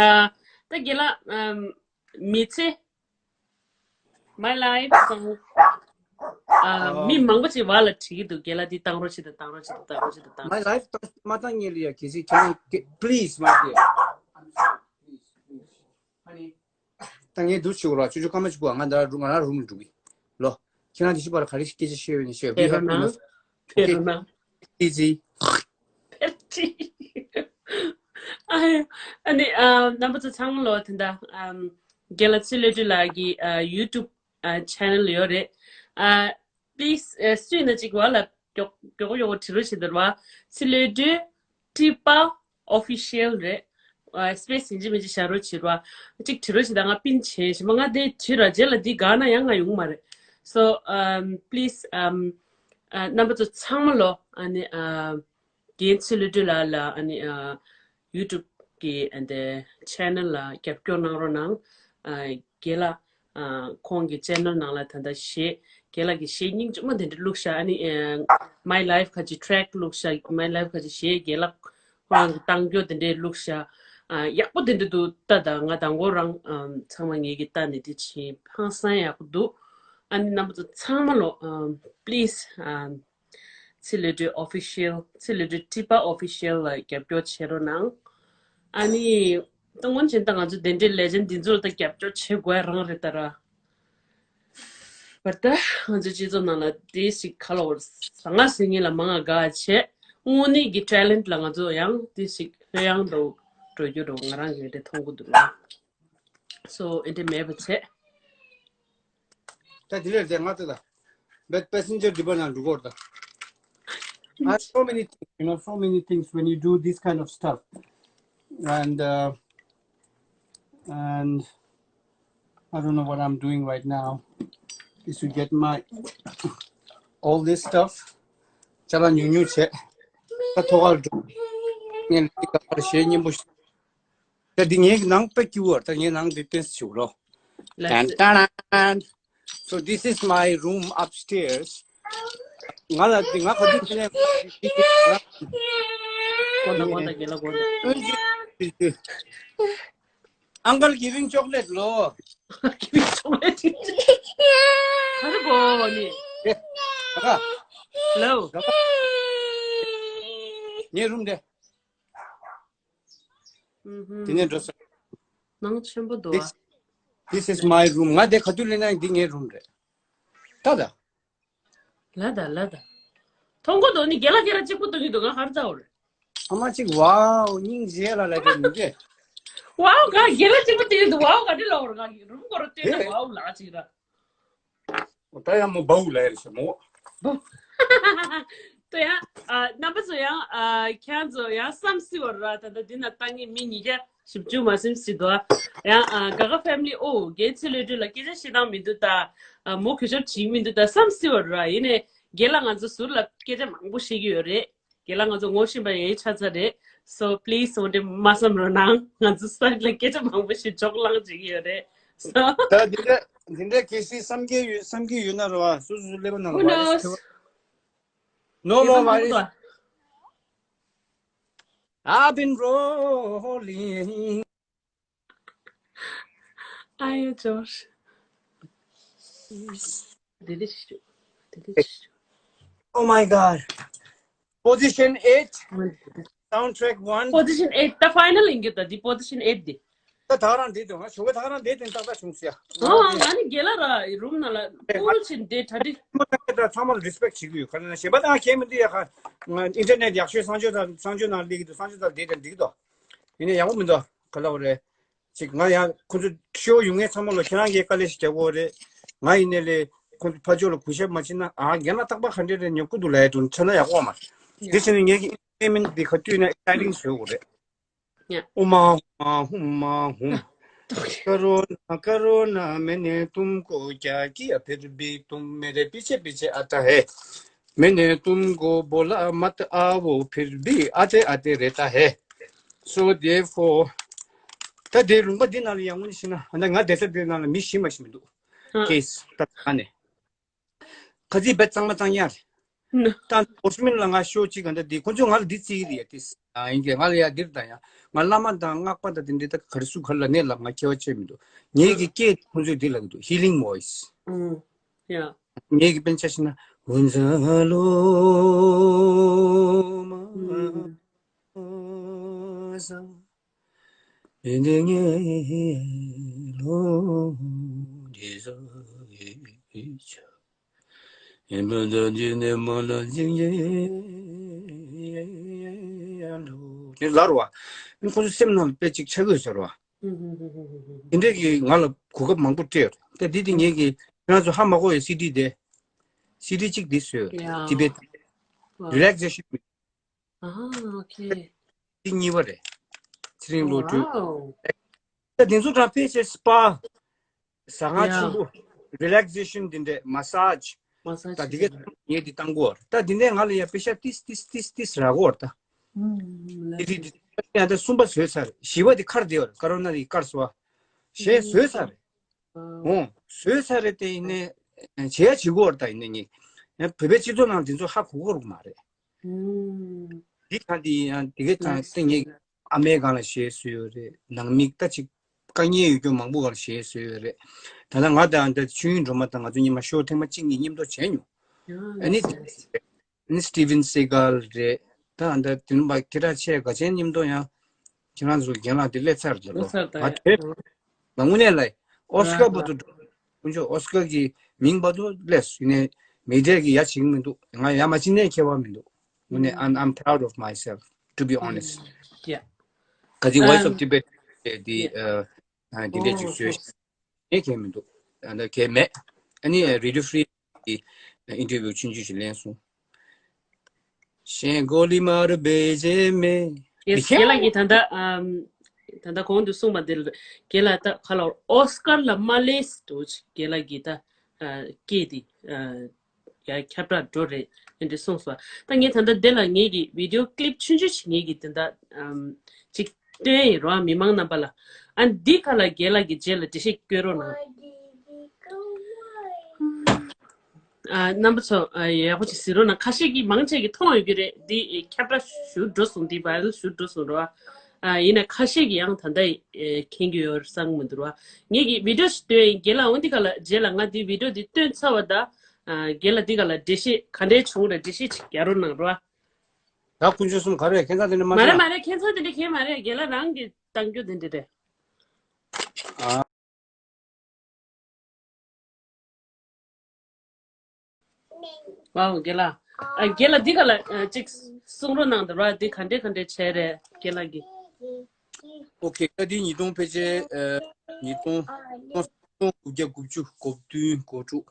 ཨ། ད་རྒན་ལགས། ཨམ། མི་ཚེ། My life དང་། ཨ། ཨ། མི་མང་པོ་ཅིག་བར་ལ་དྲིས་ཀྱི་འདུག་རྒན་ལགས་འདི་བཏང་རོགས་བྱེད་དང་། བཏང་རོགས་བྱེད་དང་། བཏང་རོགས་བྱེད་དང་། My life དང་མ་བཏང་ངེས་ལ་ཡ། གལ་སྲིད་ཁྱེད་རང་གི་please my dear. Honey. ད་ངས་འདུག་ཞུ་རོགས། ཅོ་ཅོ་སྐར་མ་གཅིག་སྒུག་ང་ད་རུ་ང་རང་རུམ་ལ་འགྲོ་གི། ལོ། ཁྱེད་རང་དེ་ཤི་བར་ག་རེ་སྐད་ཆ་བཤད་ཡོད་ན་བཤད། ཕེབས་རོགས་གནང་། ཕེབས་རོགས་གནང་། Easy. ཕེབས་ཅི། ཨ་ནི་ཨ་རྣམ་པ་ཚོ་ཚང་མ་ལོ། དེ་འདྲ་ཨམ་རྒན་ལགས་ཚེ་བློ་གྲོས་ལགས་ཀྱི་ཨ་YouTube ཨ་channel ཡོད་རེད། ཨ། Please ཨ་སུས་ན་ཅིག་བ་ལ་མགྱོགས་མགྱོགས་མགྱོགས་དྲི་རོགས་བྱེད་དར་བ། ཚེ་བློ་གྲོས་ཊི་པ་ཨོ་ཕི་ཤལ་རེད། ཨ་སི་པེ་སི་ཡིན་གཅིག་མིན་གཅིག་བཞག་རོགས་བྱེད་རོགས། གཅིག་དྲི་རོགས་བྱེད་དང་། ང་པིན་བྱས་ཞིག་མ་ང་དེ་དྲི་ར་རྗེས་ལ་འདི་དགའ་ན་ཡང་ང་ཡོང་མ་རེད། So ཨམ་please ཨམ་ཨ་རྣམ་པ་ཚོ་ཚང་མ་ལོ། ཨ་ནི་ཨ་རྒན་ཚེ་བློ་གྲོས་ལགས་ལ་ཨ་ནི་ཨ་YouTube གི་ཨ་འདི་channel ལ་རྒྱབ་སྐྱོར་གནང་རོགས་གནང་། ཨ་རྒན་ལགས། ཨ་ཁོང་གི་channel ནང་ལ་ད་ལྟ་གཞས་རྒན་ལགས་ཀྱི་གཞས་རྙིང་བཅུ་མ་དེ་འདྲ་བླུགས་ཤག་ཨ་ནི་ཨ་My Life ཁ་ཅིག་track བླུགས་ཤག My Life ཁ་ཅིག་གཞས་རྒན་ལགས་ཁོ་རང་གི་བཏང་རྒྱུ་དེ་འདྲས་བླུགས་ཤག་ཨ་ཡག་པོ་དེ་འདྲ་འདུག་ད་ད་ང་དང་པོ་རང་ཨ་ཚང་མ་ངེད་ཀྱི་ལྟ་ནས་དེ་བྱིན། ཧང་སང་ཡག་པོ་འདུག་ཨ་ནི་རྣམ་པ་ཚོ་ཚང་མ་ལོ་ཨ་please ཨ་ཚེ་བློ་གྲོས་ཨོ་ཕི་ཤལ། ཚེ་བློ་གྲོས་ཊི་པ་ཨོ་ཕི་ཤལ་ལ་རྒྱབ་སྐྱོར་བྱེད་རོགས་གནང་། ཨ་ནི་ད་སྔོན་ཆད་ད་ང་ཚོ་དེ་འདྲའི་ལེ་ཇེན་འདི་ཚོ་ལ་ད་རྒྱབ་སྐྱོར་བྱེད་དགོས་རང་རེད་ད་ར། བར་ད་ང་ཚོའི་སྤྱི་ཚོགས་ནང་ལ་དེ་ཞིག་ག་ལ་བར་ཟང་ངེ་ཟིང་ངེ་ལ་མང་ང་དགའ་བྱས། དངོས་གནས་ཀྱི་ཊེ་ལེན་ཊི་ལ་ང་ཚོ་ཡང་དེ་ཞིག་ལྷོད་ཡངས་འགྲོ་འགྲོ་རྒྱུ་འགྲོ་ང་རང་གིས་དེ་མཐོང་གི་འདུག་ལ། སོ་ཨེ་འདྲ་མེད་པ་བྱས། ད་དེ་ལས་རྫས་ང་ཚོ་ད་བེད་པེ་སེན་ཇར་སི་ལི་པར་ནང་འགྲོ་གོ་ད། Uh, so many things, you know, so many things when you do this kind of stuff. And uh, and I don't know what I'm doing right now is to get my all this stuff. ཅ་ལག་ཉུང་ཉུང་བྱས། ད་ཐོག་ཁར་འགྲོ། ངས་ལས་ཀ་ཕར་གཞས་སྙན་པོ་ཞིག་ད་འདི་ངའི་ནང་དཔེ་སྐྱིད་པོ། ད་ངའི་ནང་འདི་ཏོག་ཙམ་ཞུ་རོགས། ལགས་སོ། ཏན་ཏན། So this is my room upstairs. ང་ལ་འདི་ང་ག་དུས་ནས་དགོངས་དག་དགོངས་དག་རྒན་ལགས་དགོངས་དག Uncle giving chocolate ལོ། Giving chocolate. ག་རེ་གོ་ནི། ཨེ། ད་ག་ལོ། ད་ག་ངའི་རུམ་དེ། དེ་ནས་འགྲོ་ས། ནང་ཆེན་པོ་འདུག་ཨ། This, this is my room. ང་དེ་ག་དུས་ལེན་ན་འདི་ངའི་རུམ་རེད། ད་ད། ལ་ད་ལ་ད། མཐོང་གོ་འདུག་ནི་རྒན་ལགས་རྒན་ལགས་གཅིག་པུ་འདུག་གི་འདུག་ང་ཧར་ཚ་འོ་རེད། ཨ་མ་གཅིག་ཝའོ་སྙིང་རྗེ་ལ་ལ་དེ་མི་རྗེ། ཝའོ་ག་རྒན་ལགས་གཅིག་པུ་འདུག་གི་འདུག་ཝའོ་ག་དེ་ལ་འོ་རེད་ང་རུམ་སྐོར་སྟོན་ན་ཝའོ་ལ་གཅིག་ར། ད་ཡང་མོ་བའུ་ལ་ཡར་ཞེ་མོ། ཏོ་ཡང་ཨ་རྣམ་པ་ཚོ་ཡང་ཨ་ཁྱེད་ཚོ་ཡང་བསམ་སྲིད་བར་ར། ད་ལྟ་འདི་ན་ལྟ་ངེས་མི་ཉིས་བརྒྱ་བཞི་བཅུ་མ་ཟིན་སྲིད་དོ། ཡང་ཨ་ག་ག་ཕེ་མི་ལི་ཨོ་རྒན་ཚེ་བློ་གྲོས་ལ་སྐད་ཆ་བཤད་སྟངས་མི་འདུག་ད། ཨ་མོ་གུས་ཞབས་བྱེད་མི་འདུག་ད་བསམ་སྲིད་བར་ར། ཡིན་ནས་རྒན་ལགས་ང་ཚོ་ཟུར་ལ་སྐད་ཆ་མང་པོ་བཤད་ཀྱི་ཡོད་རེད། རྒན་ལགས་ང་ཚོ་ངོ་ཤེས་པ་ཡོད་ཆ་ཚ་རེད། So please འོ་འདྲ་མ་བསམ་རོགས་གནང་། ང་ཚོ་སའིཌ་ལ་སྐད་ཆ་མང་པོ་ཞིག་འཇོག་ལངས་བྱེད་ཀྱི་ཡོད་རེད། So ད་འདི་འདྲ་འདི་འདྲ་གལ་སྲིད་བསམ་གྱི་ཡོད་བསམ་གྱི་ཡོད་ན་རེད་བ། སོ་སོ་སོ་ཀླད་པ་ནང་ལ་Who ཝའི་རེ་སི་knows? ཐེབས་པ། No more worries. I've been rolling. ཨ་ཡོ་ཇོར། དེ་དེ་ཤི་དེ་དེ་ཤི། Oh my god. Position eight. Sound track one. Position eight. ད་ཕའི་ནལ་ཡིན་གྱི་ད་འདི་position eight འདི། ད་ད་རང་འདི་དང་ང་ཞོགས་པ་ད་རང་འདི་དེ་ཏག་ཏག་བྱུང་ཟེར་ཡ། ཨོ་ང་ནི་རྒན་ལགས་ར་རུམ་ནང་ལ་ཕུལ་ཕྱིན་འདི་གྲ་སྒྲིག་ད་ཚང་མ་ལ་རི་སི་པེག་བྱེད་ཀྱི་ཡོད། ག་རེ་ན་གཞན་པ་དང་ཁྱད་མི་འདུག་ཡ། ཁ་ང་ཨིན་ཊར་ནེཊ་ཡག་ཤོས་གསང་སྤྱོད་དང་གསང་སྤྱོད་ནང་སླེབས་ཀྱི་འདུག་གསང་སྤྱོད་དང་འདི་དང་འགྲིག་གི་འདུག་ཡིན་ན་ཡག་པོ་མི་འདུག་ག་ལབ་རེད། ཅིག་ང་ཡང་ཁོ་ཚོ་ཤོ་ཡོང་མཁན་ཚང་མ་ལ་ཁྱེད་རང་གིས་དཀའ་ལས་ཤིག་རྒྱག་དགོས་རེད། ང་ཡིན་ནའི་ལས་ཁོ་ཚོ་ཕར་ཕྱོགས་ལ་གུས་ཞབས་མ་བྱེད་ན་ཨ་རྒན་ལགས་རྟག་པར་ག་འདྲ་རེད་ཉོབ་ཀྱི་འདུག་ལབ་ཡ་དུ་ཆ་ན་ཡག་པོ་མ་རེད། དེ་བྱས་ནས་ངེད་ཀྱི་ཨེན་ཊར་ཊེན་མེན་ཊི་འདི་ག་དུས་ནས་ཨེག་སའི་ཊིང་བཟོ་དགོས་རེད། ཡ། ཨུ་མ་ཧུ་མ་ཧུ་མ་ཧུ། करो ना करो ना मैंने तुमको क्या किया फिर भी तुम मेरे पीछे पीछे आता है। मैंने तुमको बोला मत आओ फिर भी आते आते रहता है। So therefore ད་དེ་ལུང་པ་འདི་ནང་ལ་ཡང་ངོ་ཤེས་ན་ང་དེ་ཚོ་དེ་ནང་ལ་མི་ཤི་མ་ཤི་མི་འདུག་ཨ། ཀེ་སི་ད་ད་ནས་ཁ་ཚིག་བེད་གཙང་མ་གཙང་ཡ་རེད། ད་འོ་སི་མིན་ལ་ང་ཤོ་གཅིག་ག་འདྲ་འདི་ཁོ་ཚོས་ང་ལ་འདི་རྩིས་ཀྱི་རེད་ཡ། ཏིས་ཨ་ཡིན་གྱི་ང་ལ་ཡ་འདིར་ད་ཡ་ང་བླ་མ་དང་སྔགས་པ་དང་དེ་འདྲའི་ད་ག་རེ་སུ་ག་རེ་ལ་གནས་ལ་ང་ཁྱད་པར་ཆེ་མི་འདུག་ངེད་ཀྱི་སྐད་ཁོ་ཚོས་འདི་ལ་གི་འདུག་ཧི་ལིང་བོའི་སི། ཨུ། ཡ། ངེད་ཀྱི་དཔེར་ན་ཆ་བཞག་ན་ཧུན་ཛ་ལོ་མ་ཟ། ཨེ་འདི་ངེ་ལོ་འདི་ཟ་ཨེ་ཆ། ཨེ་མ་ད་འདི་ནས་མ་ལ་འཛིང་ཡེ་ལོ། དེ་ལར་བ། ཨེ་ཁོ་ཚོ་སེམས་ནང་དཔེ་ཅིག་ཆགས་ཡོད་ཟེར་བ། དེ་འདྲས་ཀྱི་ང་ལ་གོ་སྐབས་མང་པོ་སྤྲད་ཡོད་རེད། ད་འདི་དེ་ངེད་ཀྱི་ང་ཚོ་ཧ་མ་གོ་བའི་སི་ཌི་དེ། སི་ཌི་གཅིག་འདི་བཟོས་ཡོད་རེད། ཡ། ཊི་བེཊ་ཝ། རི་ལེག་ཟེ་ཤིན། ཨ་ཨོ་ཁེ། འདི་གཉིས་པ་རེད། ཚེ་རིང་བློ་གྲོས། ཝའོ། ད་དེ་ཚོ་དང་ཕལ་ཆེར་སི་པ། ཟ་ཁང་ཆེན་པོ། རི་ལེག་ཟེ་ཤིན་འདི་འདྲས་མ་སཱཇ། མ་སཱཇ། ད་འདི་གའི་ངས་འདི་བཏང་གོ། ད་འདི་ནས་ང་ལ་ཡ་པེ་ཤ་ཏིས་ཏིས་ཏིས་ཏིས་རག་གོ་ད། ཨུམ། འདི་འདི་ཡང་ད་གསུམ་པ་བཟོས་ཚར། བཞི་པ་འདི་ཁར་བསྡད་ཡོད། ཀ་རོ་ན་འདི་བཀར་སོང་བ། གཞས་བཟོས་ཚར། ཨོ། བཟོས་ཚར་རེད་དེ་ཡིན་ནའི། བྱེད་ཡ་བྱེད་གོ་ད་ཡིན་ནའི་ངས། ཡང་བོད་པའི་སྤྱི་ཚོགས་ནང་འདི་ཚོ་ཧ་གོ་གོ་རུ་མ་རེད། ཨུམ། འདི་གང་འདི་ཡང་འདི་གའི་ཚང་སྟེང་ངས་ཨ་མའི་སྒང་ལ་གཞས་བཟོས་ཡོད་རེད། ནང་མི་ད་ཅིག་དཀའ་ངལ་ཡོད་རྒྱུ་མང་པོ་སྒང་ལ་གཞས་བཟོས་ཡོད་རེད། ད་ལྟ་ང་དང་འདི་ཆོས་དབྱིངས་སྒྲོལ་མ་དང་ང་ཚོ་གཉིས་མ་ཤོ་ཐེངས་མ་གཅིག་གཉིས་མཉམ་དུ་བྱས་མྱོང་། ཨ་ནི་ཨ་ནི་སི་ཊི་ཝན་སེ་གལ་རེད། ད་འདི་དེ་ནི་མ་ཁྱེད་རང་ཆེ་དགའ་ཆེན་མཉམ་དུ་ཡང་ཁྱེད་རང་ཚོ་རྒན་ལགས་དེ་སླེབས་ཚར་འདུག་ལོ། ང་དེ་ང་དངོས་གནས་ལ་ཨོ་སི་ཀར་བར་དུ་འགྲོ། ཁོང་ཚོ་ཨོ་སི་ཀར་གྱི་མིང་བར་དུ་སླེབས་ཡིན་ནའི་མི་སྡེ་གི་ཡ་བྱེད་ཀྱི་མི་འདུག་ང་ཡ་མ་བྱེད་ནའི་ཁྱད་པར་མི་འདུག་དངོས་གནས། I'm, I'm proud of myself, to be honest. Yeah. ག་ཚོད་Voice of Tibet དེ་འདི་འདི་འདྲས་ཅིག་བཟོས་ནས་གལ་མི་འདུག་ཨ་ནི་གལ་མེད། ཨ་ནི་Radio Free གི་ཨིན་ཊར་བིའུ་ཆུང་ཆུང་ཞིག་ལེན་སོང་། གཞན་གོ་ལི་མ་རུ་བེ་ཇེ་མེ། རྒན་རྒན་ལགས་ཀྱིས་ད་ལྟ་ཨམ། ད་ལྟ་གོང་དུ་གསུངས་པ་འདིར་རྒན་ལགས་ད་ག་ལ་ཨོ་སི་ཀར་ལ་མ་སླེབས་འདུག་རྒན་ལགས་ཀྱིས་ད་ཨ་སྐད་འདི་ཨ་ཡ་ཁྱབ་བསྒྲགས་འགྲོ་རེད་འདི་གསུངས་སོང་། ད་ངས་ད་ལྟ་འདི་ལ་ངེད་ཀྱི་བི་ཌི་ཡོ་ཀི་ལིབ་ཆུང་ཆུང་ཞིག་ངེད་ཀྱིས་ད་ལྟ་ཨམ་ཅིག་སྟོན་ཡིན་རོགས་མི་མང་རྣམ་པ་ལ། ཨ་འདི་ག་ལ་རྒན་ལགས་ཀྱི་རྗེས་ལ་འགྲེལ་བཤད་སྐྱོན་རོགས་གནང་། ཨ་རྣམ་པ་ཚོ་ཨ་ཡག་པོ་ཅིག་གཟིགས་རོགས་གནང་། ཁ་ཤས་ཀྱིས་མང་ཆེ་གིས་མཐོང་ཡོད་ཀྱི་རེད། འདི་ཁྱབ་བསྒྲགས་ཞུ་འགྲོ་སོང་། འདི་བྷའི་རལ་ཞུ་འགྲོ་སོང་རོ། ཨ་ཡིན་ནའི་ཁ་ཤས་ཀྱིས་ཡང་ད་ལྟ་མཁྱེན་གྱི་ཡོད་བསམ་གྱི་མི་འདུག་རོ། ངེད་ཀྱིས་བི་ཌི་ཡོ་ཞིག་སྟོན་ཡིན། རྒན་ལགས་འོ་འདི་ག་ལ་རྗེས་ལ་ང་འདི་བི་ཌི་ཡོ་འདི་སྟོན་ཚར་བ་ད། ཨ་རྒན་ལགས་འདི་ག་ལ་འགྲེལ་བཤད་ག་འདྲའི་བྱུང་རེད། འགྲེལ་བཤད་ཅིག་རྒྱག་རོགས་གནང་རོ། ད་དཀོན་མཆོག་གསུམ་ག་རེ་ཁྱད་མཚར་དེ་འདྲ་མ་མ་རེད་བྱུང་། མ་རེད། ཁྱད་མཚར་དེ་འདྲ་གང་ཡང་མ་རེད། རྒན་ལགས་རང་གིས་བཏང་རྒྱུ་དེ་འདྲ་རེད། ཨ། ཝའོ་རྒན་ལགས། ཨ་རྒན་ལགས་འདི་ག་ལ་ཨ་ཅིག་གསུང་རོགས་གནང་དང་ར། འདི་ག་འདྲས་ག་འདྲས་བྱས་རེད་རྒན་ལགས་ཀྱིས། ཨོ་ཁེ། ད་འདི་ཉིས་སྟོང་ཕལ་ཆེར་ཨ་ཉིས་སྟོང་སྟོང་དགུ་བརྒྱ་དགུ་བཅུ་གོ་བདུན་གོ་དྲུག་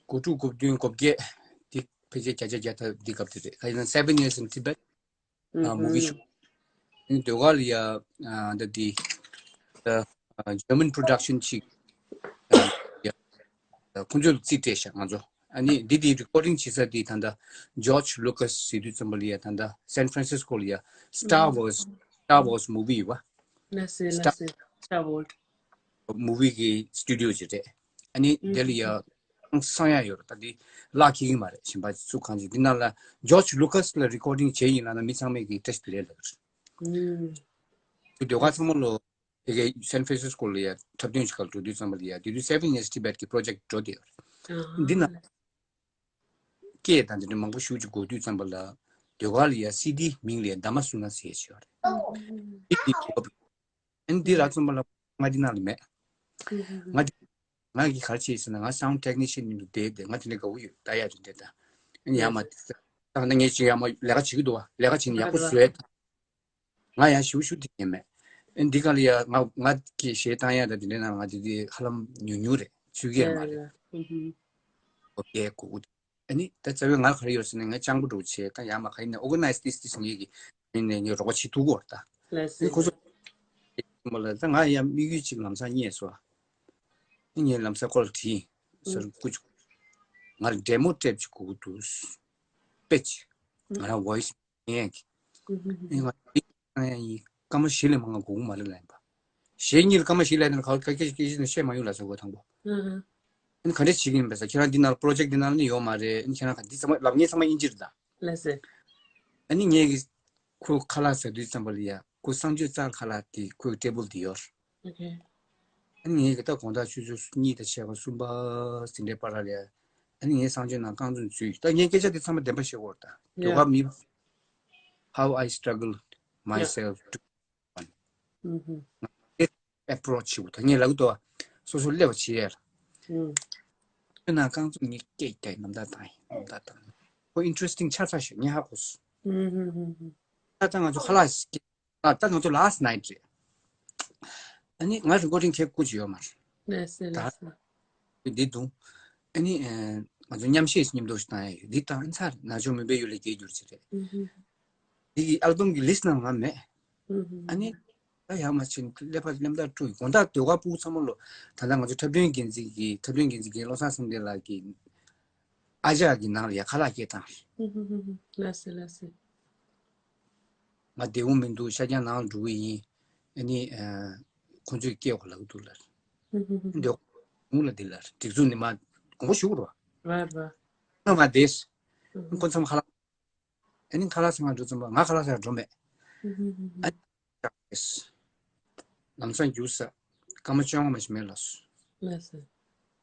གོ་དྲུག་གོ་བདུན་གོ་བརྒྱད། འདི་ཕལ་ཆེར་བརྒྱ་ཆ་བརྒྱ་ཐམ་འདི་སྐབས་དེ་རེད། ག་ཡིན་ན་Seven Years in Tibet། ཨ་movie shoot། ཨ་ནི་ཟློས་གར་ལ་ཡ་ཨ་ད་འདི་ཨ་German production ཅིག་ཨ་ཡ་ཁོང་ཚོས་རྩིས་སྤྲད་ཤག་ང་ཚོ། ཨ་ནི་འདི་འདི་recording བྱེད་ས་འདི་ད་ལྟ་George Lucas ཟེར་དུས་ཙམ་པ་ལ་ཡ་ད་ལྟ་San Francisco ལ་ཡ་Star Wars Star Wars movie ཡོད་པ། ལགས་སེ་ལགས་སེ། Star Wars movie གི་studio ཅིག་རེད། ཨ་ནི་དེ་ལ་ཡ་ཨང་སང་ཡ་ཡོད་རེད། ད་འདི་ལག་ཁྱེར་གྱི་མ་རེད། གཞན་པ་ཚུགས་གང་ཅི་འདི་ནང་ལ་George Lucas ལ་recording བྱས་ཡིན་ལབ་ན་མི་ཚང་མས་ཀྱི་བཀྲ་ཤིས་བདེ་ལེགས་ལབ་རེད། ཟློས་གར་ཚང་མ་ལོ་དེ་གའི་San Francisco ལ་ཡ་འཁྲབ་སྟོན་ཞིག་ག་ལ་འགྲོ་དུས་ཙམ་པ་ལ་ཡ་དེ་དུས་Seven Years Tibet གི་project འགྲོ་བསྡད་ཡོད་རེད། འདི་ན་སྐད་དང་དེ་འདྲ་མང་པོ་ཞེ་པོ་ཅིག་གོ་དུས་ཙམ་པ་ལ་ཟློས་གར་ལ་ཡ་སི་ཌི་མིང་ལ་ཡ་ཟླ་མ་སུ་ན་ཟེར་ཡ་ཅིག་ཡོད་རེད། ཨ་ནི་འདི་རག་ཙམ་པ་ལ་ང་འདི་ནང་ལ་མེད། ང་འདི་ང་གིས་ག་རེ་བྱས་ཟེར་ན་ང་sound technician ཡིན་དུས་བསྡད་བསྡད་ང་དེ་འདྲ་དགའ་བོ་ཡོད། ལྟ་ཡག་དེ་འདྲ་དང་། ཨ་ནི་ཡར་མར་ད་ང་ངས་ཅིག་ཡར་མར་ལས་ཀ་བྱེད་ཀྱི་འདུག་བ། ལས་ཀ་བྱེད་ནས་ཡག་པོ་བཟོས་ད། ང་ཡང་ཞུ་ཞུ་དེ་ཉན་མེད། ཨ་ནི་འདི་ག་ལ་ཡ་ང་ང་གི་གཞས་བཏང་ཡག་དང་དེ་འདྲ་ན་ང་དེ་དེ་ཧ་ལམ་ཉུང་ཉུང་རེད། ཚུད་ཀྱི་ཡ་མ་རེད། ཨོ་ཁེ་གོ་གོ། ཨ་ནི་ད་རྩ་བའི་ང་ག་རེ་ཡོད་ཟེར་ན་ང་སྤྱང་པོ་འདྲ་བོ་བྱས། ད་ཡར་མར་ག་ཡིན་ན་organize this this ངེད་ཀྱི་ཡིན་ནས་ངས་རོགས་པ་བྱེད་ཐུབ་ཀྱི་ཡོད་རེད་ད། ལགས་སེ། ཨ་ནི་ཁོ་ཚོ་མོ་ལ་ད་ང་ཡང་དམིགས་ཡུལ་ཅིག་ལམ་སང་རྙེད་སོང་། ཨ་ནི་ངས་ལམ་སང་ཁོ་ལ་དྲིས་ཡིན། ཟེར་སྐུ་ཅིག་ང་ལ་demo tape ཅིག་དགོས་ཀྱི་འདུག་དཔེ་ཅིག་ང་རང་voice ངས་ཀྱི། ཨ་ནི་ང་ཡིན་སྐར་མ་བཞི་ལས་མང་ང་དགོས་ཀྱི་མ་རེད་ལབ་ཡིན་པ། གཞས་གཉིས་ལ་སྐར་མ་བཞི་ལས་ནས་ཁ་ཁ་ཁ་ཁ་ཁ་བཤད་མ་ཡོང་ལ་ཟེར་གོ་དང་པོ། ཨ་ནི་ག་འདྲས་བྱེད་ཀྱི་ཡིན་པས་ཟེར། ཁྱེད་རང་འདི་ནང་project འདི་ནང་ནི་ཡོད་མ་རེད། ཨ་ནི་ཁྱེད་རང་ག་འདི་ཚང་མ་ལབ་ངེས་ཚང་མ་དབྱིན་ཇི་རེད་ད། ལགས་སེ། ཨ་ནི་ངས་ཀྱི་ཁོའི་ཁ་ལག་ཟ་དུས་ཙམ་པ་ལ་ཡ་ཁོའི་གསང་སྤྱོད་རྩ་ཁ་ལག་དེ་ཁོའི་table དེ་ཡོད། ཨོ་ཁེ། ཨ་ནི་ངས་ཀྱི་ད་དགོང་དག་ཆུ་ཚོད་གཉིས་དང་ཕྱེད་ཀ་གསུམ་པ་ཟིན་འདྲའི་བར་ལ་ཡ། ཨ་ནི་ངའི་གསང་སྤྱོད་ནང་རྐང་བཙུགས་འཛུལ། ད་ངས་སྐད་ཆ་དེ་ཚང་མ་བདེན་པ་བཤད་དགོས་རེད་ད། ཡ། ཡོ་ག་མི། How I struggle ཡ། Myself to ཨུ་ཧུ། approach བྱེད་དགོས་ད། ངས་ལབ་ཀྱི་འདུག་བ། སོ་སོ་སླེབས་པ་བྱེད་ཡ་ལ། ཨུ། ཁྱོད་ནང་རྐང་བཙུགས་ངས་སྐད་རྒྱག་ཡིན། རྣམ་ཐར་བཏང་ཡིན། རྣམ་ཐར་བཏང་ཡིན། ཁོ་interesting ཆགས་ཚར་ཤག་ངས་ཧ་གོ་སོང་། ཨུ་ཧུ་ཧུ་ཧུ། ད་ལྟ་ང་ཚོ་ཁ་ལག་ཨ་ད་ང་ཚོ་last night རེད། ཨ་ནི་ང་recording ཁྱེད་སྐུ་ཅི་ཡོད་མ་རེད། ལགས་སེ་ད་ལགས་སེ། འདི་འདུག་ཨ་ནི་ཨ་ང་ཚོ་མཉམ་གཞས་མཉམ་དུ་ཞིག་བཏང་ཡ་ཡོད། འདི་བཏང་ཚར་ན་ཆོ་མི་འབའ་ཡུལ་ལ་རྒྱལ་འགྱུར་ཅིག་རེད། ཨུ་ཧུ། འདི་གི་album གི་list ནང་ང་མེད། ཨུ་ཧུ། ཨ་ནི་ད་ཡར་མར་ཕྱིན་ཀླད་པ་ལམ་ཐག་དཀྲུགས་ཡིན། དགོང་དག་ཟློས་གར་ཕྲུ་གུ་ཚང་མ་ལོ་ད་ལྟ་ང་ཚོ་འཁྲབ་སྟོན་འགན་འཛིན་གྱི་འཁྲབ་སྟོན་འགན་འཛིན་རྒན་བློ་བཟང་བསམ་གཏན་ལགས་ཀྱི་ཨ་ཅག་གི་ནང་ལ་ཡ་ཁ་ལག་སྐྱེལ་བཏང་། ཧུ་ཧུ་ཧུ་ཧུ། ལགས་སེ་ལགས་སེ། ང་བདེ་པོ་མི་འདུག་ཤར་རྒྱག་ནང་ལ་འགྲོ་གི་ཡིན། ཨ་ནི་ཨ་ཁོང་ཚོས་སྐྱེལ་དགོས་ལབ་ཀྱི་འདུག་ལབ། ཧུ་ཧུ་ཧུ་ཧུ། འདོད་ཁོང་ལ་འདི་ལབ་སྒྲིག་འཛུགས་ནས་མར་དགོངས་པ་ཞུ་དགོས་རེད་བ། རེད་རེད། ང་མར་བསྡད། ཧུ་ཧུ། ཁོང་ཚང་མ་ཁ་ལག་ཨ་ནི་ཁ་ལག་ཟ་གར་འགྲོ་ཙམ་པ་ང་ཁ་ལག་ཟ་གར་འགྲོ་མེད། ཧུ་ཧུ་ཧུ་ཧུ། ཨ་ནི་ལམ་སང་རྒྱུགས་ས་སྐར་མ་བཅོ་ལྔ་མ་ཞིག་མེད་ལབ་སོང་། ལགས་སོ།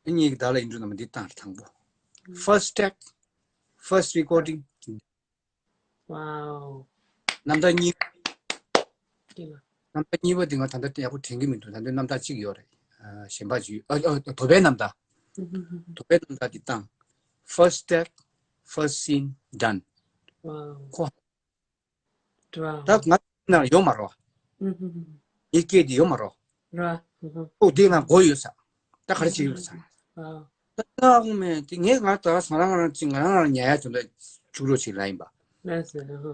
ཨ་ནི་ངེད་ཀྱིས་བདག་ལ་ཡིན་འགྲོ་ནམ་འདི་བཏང་རེད་དང་པོ། ཧུ། First take, first recording. Wow. རྣམ་ཐར་གཉིས། ཀྱེ་མ། རྣམ་ཐར་གཉིས་པ་འདི་ང་ད་ལྟ་ཡག་པོ་དྲན་གྱི་མི་འདུག་ད་ལྟ་རྣམ་ཐར་གཅིག་ཡོད་རེད། ཨ་གཞན་པ་ཅིག་ཨ་ཨ་དོ་པའི་རྣམ་ཐར། ཧུ་ཧུ་ཧུ་ཧུ། དོ་པའི་རྣམ་ཐར་འདི་བཏང་། First take, first scene done. Wow. ཁོ། ད་ང་ནང་ཡོད་མ་རེད་བ། ངའི་སྐད་འདི་ཡོད་མ་རེད་བ། ཨོ་དེ་ང་མགོ་ཡོད་ས། ད་ག་རེ་བྱེད་ཀྱི་ཡོད་ས། ད་ལྟ་འོང་མེད་དེ་ངས་ང་ད་ང་རང་རང་ཅིག་ང་རང་རང་ཉལ་ཡ་དོན་དག་བཅུག་རོགས་བྱེད་ལ་ཡིན་པ། ལགས་སོ། ཧ།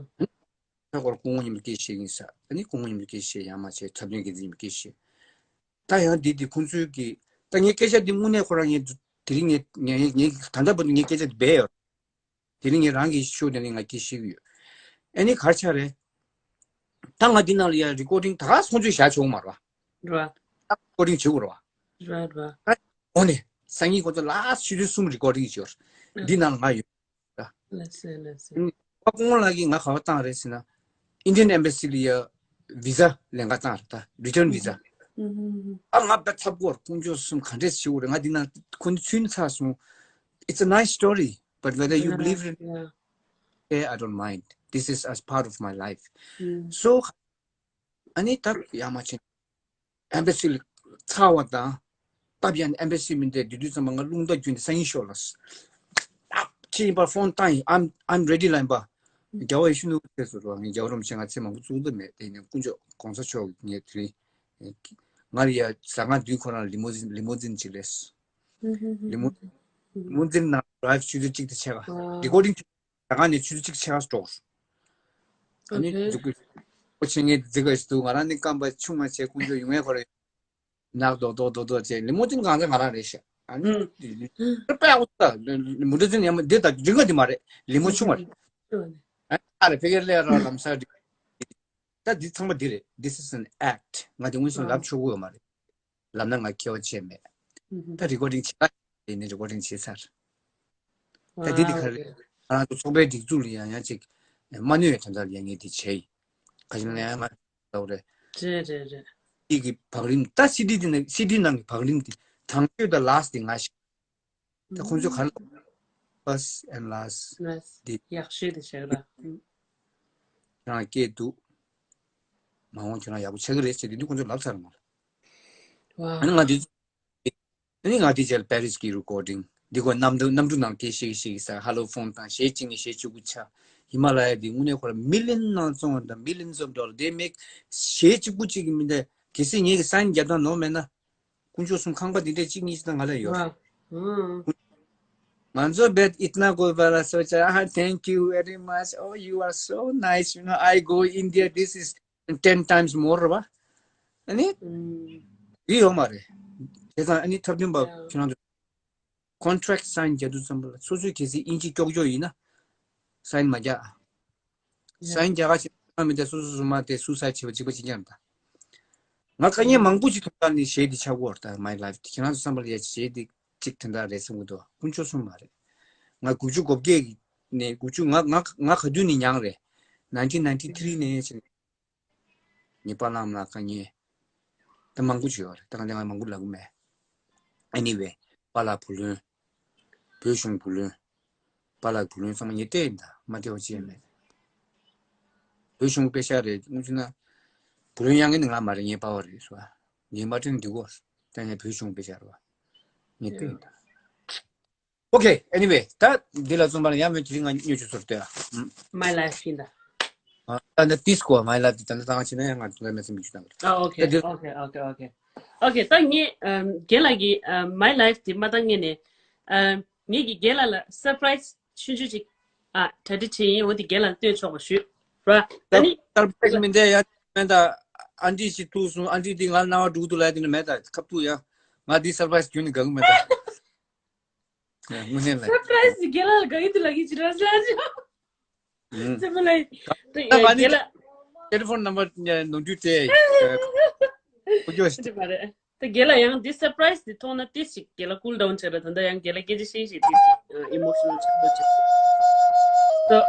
ད་ཁོར་སྐུ་ངོ་མཉམ་དུ་སྐད་བཤད་ཡིན་ས། ཨ་ནི་སྐུ་ངོ་མཉམ་དུ་སྐད་བཤད་ཡང་མ་བྱས་འཁྲབ་སྟོན་འགན་འཛིན་མཉམ་དུ་སྐད་བཤད། ད་ཡང་འདི་འདི་ཁོང་ཚོའི་གི་ད་ངའི་སྐད་ཆ་འདི་དངོས་གནས་ཁོ་རང་ངས་དེ་རིང་ངས་ངས་ངས་ད་ལྟ་བར་དུ་ངའི་སྐད་ཆ་འདི་སྦས་ཡོད། དེ་རིང་ངས་རང་གི་ཤོ་དེ་རིང་ང་སྐད་བཤད་གི་ཡོད། ཨ་ནི་ག་རེ་ཆགས་རེད། ད་ང་འདི་ནང་ལ་ཡ་རི་ཀོར་ཌིང་ད་ག་སོང་ཚོད་བཞག་ཆོག་མ་རེད་བ། རེད་བ། ད་རི་ཀོར་ཌིང་བྱེད་དགོས་རེད་བ། རེད་རེད། ད་འོ་ནས་སང་ཉིན་ཁོ་ཚོ་ལ་ཆུ་ཚོད་གསུམ་རི་ཀོར་ཌིང་བྱེད་ཡོད། འདི་ནང་ལ་ང་ཡོད། ལགས་སོ་ལགས་སོ། ཨ་ཁོང་ལགས་ཀྱིས་ང་ག་པར་བཏང་རེད་ཟེར་ན། Indian Embassy་ལ་ཡ་བི་ཟ་ལེན་ག་བཏང་རེད་ད། Return visa། ཨ་ང་དཔེ་འཚབ་ཀྱི་ཡོད་རེད། དཀོན་མཆོག་གསུམ་ག་འདྲས་བྱེད་དགོས་རེད། ང་འདི་ན་ཁོ་ཚོ་ཚུད་ཚར་སོང་། It's a nice story, but whether you believe it, yeah, I don't mind. This is as part of my life. So ཨ་ནི་ད་ཡ་མ་ཆེན། Embassy ལ་ཚར་བ་དང་། སྟབས་ཡག་ནས་Embassy མི་འདྲ་དེ་དུས་ཙམ་པ་ང་རླུང་རྟ་རྒྱུག་ནས་སང་ཉིན་ཤོག་ལ། སྟབས་ཕྱི་ཡིན་པ་ཕོན་བཏང་ཡིན། I'm I'm ready ལ་ཡིན་པ། རྒྱལ་བ་ཡེ་ཤེས་ནོར་བུ་ཚེ་སོ་རོ། ངས་རྒྱལ་བ་རིན་པོ་ཆེ་ང་ཚེ་མང་པོ་བཙུགས་ཐུབ་མེད། དེ་ནས་དཀོན་མཆོག་གོང་ས་མཆོག་ངས་དེ་རིང་ང་ལ་ཡ་ཟ་ཁང་བདུན་ཁོ་རང་ལ་ལི་མོ་ཛིན་ལི་མོ་ཛིན་ཅིག་ལས། ལི་མོ་ལི་མོ་ཛིན་ནང་drive ཆུ་ཚོད་གཅིག་དང་ཕྱེད་ཀ་recording ད་ག་ནས་ཆུ་ཚོད་གཅིག་ཕྱེད་ཀ་འགྲོ། ཨ་ནི་འདུག་གི། ཁོ་ཆེ་ངེས་འཛི་ག་ཞིག་འདུག་ང་རང་ནི་རྐང་པ་ཆུང་མ་བྱས་དཀོན་མཆོག་ཡོང་ངེས་ཁོ་རེ། ནག་རྡོག་རྡོག་རྡོག་རྡོག་བྱས་ལི་མོ་ཛིན་གང་ཚ་ང་རང་རེད་ཤག་ཨ་ནི་དཔེ་ཨ་ཁུ་ད་མུ་འདྲ་ཚོ་ཉམས་འདི་ད་རིང་ག་འདི་མ་རེད། ལི་མོ་ཆུང་བ་རེད། ཨ་ཨ་རེ་ཕ་གིར་སླེབས་རོགས་ལམ་སང་འདི། ད་འདི་ཚང་མ་འདི་རེད། This is an act. ང་འདི་དངོས་སུ་ལབ་ཆོག་གི་ཡོད་མ་རེད། ལབ་ན་ང་ཁྱད་པར་ཆེ་མེད། ད་recording བྱེད་ཀ་ཡིན་ནི་recording བྱེད་ཚར། ད་འདི་འདི་ག་རེ་ང་རང་ཚོ་ཚོགས་པའི་སྒྲིག་འཛུགས་ལ་ཡང་ཡང་ཅིག་མ་གནོད་པའི་དོན་དག་ལ་ཡང་ངས་འདི་བྱས་ཡིན། ག་ཞིག་ན་ཡང་ང་ལབ་རེད། རེད་རེད་རེད། འདི་གི་བག་རིམ་ད་CD འདི་ནང་CD ནང་གི་བག་རིམ་འདི་དང་ཤོས་དང་last འདི་ང་ཞིག་ད་ཁོང་ཚོས་ག་ལ་first and last འདི་ཡག་ཤོས་དེ་བྱས་ར། ཁྱོད་རང་སྐད་འདུག་མ་འོངས་ཁྱོད་རང་ཡག་པོ་ཆགས་ཀྱི་རེད་ཟེར་དེ་འདི་ཁོང་ཚོས་ལབ་ཚར་མ་རེད། ཨ་ནི་ང་འདི་ཨ་ནི་ང་འདི་རྗེས་ལ་Paris གི་recording འདི་ཁོ་གནམ་གྲུ་གནམ་གྲུ་ནང་སྐད་ཤིག་ཤིག་ས་hello phone དང་གཞས་གཅིག་ནས་གཞས་གཅིག་པུ་ཆ། ཧི་མ་ལ་ཡ་འདི་དངོས་གནས་ཁོ་རང་million ནང་བཙོང་བ་དང་millions of dollar they make གཞས་གཅིག་པུ་གཅིག་གི་མི་འདྲ་གལ་སྲིད་ངེད་ཀྱི་sign རྒྱབ་སྟངས་ནོར་མེད་ན། དཀོན་མཆོག་གསུམ་ཁང་པ་འདི་འདྲས་གཅིག་གཉིས་ཤིག་དང་ང་ལ་ཡོད་རེད། ང་ཚོ་བེད་ཨིཏ་ན་གོ་བ་ལ་སོ་ཅ་ཨ། Thank you very much. Oh, you are so nice. You know, I go India. This is ten times more རེད་བ། ཨ་ནི། འདི་ཡོད་མ་རེད། དེ་ཙང་ཨ་ནི་འཁྲབ་སྟོན་པ་ཁྱེད་རང་ཚོ་contract sign རྒྱག་དུས་ཙམ་པ་ལ་སོ་སོའི་གལ་སྲིད་དབྱིན་ཇི་ཀྱོག་ཀྱོག་ཡིན་ན་sign མ་རྒྱག sign རྒྱག་ག་ཞིག་མི་དེ་སོ་སོ་སོ་མ་དེ་སུ་ས་བྱེད་པ་གཅིག་པ་གཅིག་རྐྱང་རེད་ད། ང་དཀའ་ངལ་མང་པོ་ཞིག་ཐོག་ནས་གཞས་འདི་ཆགས་ཀྱི་ཡོད་རེད་ད། My life ཁྱེད་རང་ཚོ་བསམ་པ་ལ་ཡ་གཞས་འདི་གཅིག་དེ་འདྲ་རེད་བསམ་གྱི་འདུག་དཀོན་མཆོག་གསུམ་མ་རེད། ང་དགུ་བཅུ་གོ་བརྒྱད་ནས་དགུ་བཅུ་ང་ང་ང་ག་དུས་ནས་མྱངས་རེད། nineteen ninety three ནས་བྱས་ནས་ངའི་པཱ་ལགས་ཨ་མ་ལགས་དཀའ་ངལ་ད་མང་པོ་ཅིག་ཡོད་རེད། ད་ག་ནས་ང་མང་པོ་ལབ་གི་མེད། Anyway པཱ་ལགས་བུ་ལོན། བོད་གཞུང་བུ་ལོན། པཱ་ལགས་བུ་ལོན་ཚང་མ་ངས་བལྟས་ཡིན་ད། མ་བལྟས་པ་ཅི་ཡང་མེད། བོད་གཞུང་དཔེ་ཤག་རེད་དངོས་བྱུང་ན། བུ་ལོན་གཡར་མཁན་ནི་ང་མ་རེད། ངའི་པ་ཕ་རེད་ཟེར་བ། ངས་མ་དྲན་འདི་གོ་ད་ངས་བོད་གཞུང་དཔེ་ཤག་རེད་བ། ངས་བལྟས་ཡིན་ད། Okay, anyway ད་འདི་ལ་རྩོམ་པ་ལ་ཡང་མོས་དེ་རིང་ང་སྨྱོ་ཆུ་ཚོར་ལྟོས་ཨ། My life ཡིན་ད། ད་ནི་ཏིས་ཀོ་My life དེ་ད་ནི་ད་ང་ཕྱིན་ན་ཡང་ང་དུ་ལ་མེད་ཚེ་མི་ཆུ་དང་། ཨ། Okay, okay, okay, okay. Okay, ད་ངས་རྒན་ལགས་ཀྱི་My life དེ་མ་བཏང་སྔོན་ནས་ངེད་ཀྱི་རྒན་ལགས་ལ་surprise ཆུང་ཆུང་ཅིག་ཨ་གྲ་སྒྲིག་བྱས་ཡིན། འོ་དེ་རྒན་ལགས་ལ་སྟོན་ཆོག་པ་ཞུས་ར། ད་ནི་surprise མི་འདྲ་ཡ་མེད་ད། ཨན་ཏི་ཞིག་ཐུག་སོང་། ཨན་ཏི་འདི་ང་ལ་སྣང་བ་འགྲོ་གི་འདུག་ལབ་ཡ་དེ་འདྲ་མེད་ད། ཁ་ཐུག་ཡ་ང་འདི་surprise ཁྱོན་ནས་དགའ་གི་མེད་ད། དངོས་གནས་ལ། Surprise རྒན་ལགས་ལ་དགའ་གི་འདུག་ལབ་ཀྱི་ཅི་ར་ཟེར་ཅི། ཙི་མ་ལ་ད་ད་ང་ནི་རྒན་ལགས། Telephone number ནོར་འཁྲུལ་སྤྲད་ཡ། ཁོ་ཅོ་ཞིག་ཅི་མ་རེད། ད་རྒན་ལགས་ཡང་འདི་surprise འདི་མཐོང་ན་ཏིས་ཞིག་རྒན་ལགས་cool down བྱས་ར། ད་ལྟ་ཡང་རྒན་ལགས་སྐད་ཆ་བཤད་བཤད་ཏིས་ཞིག་emotional ཆགས་པོ་བྱས། ད།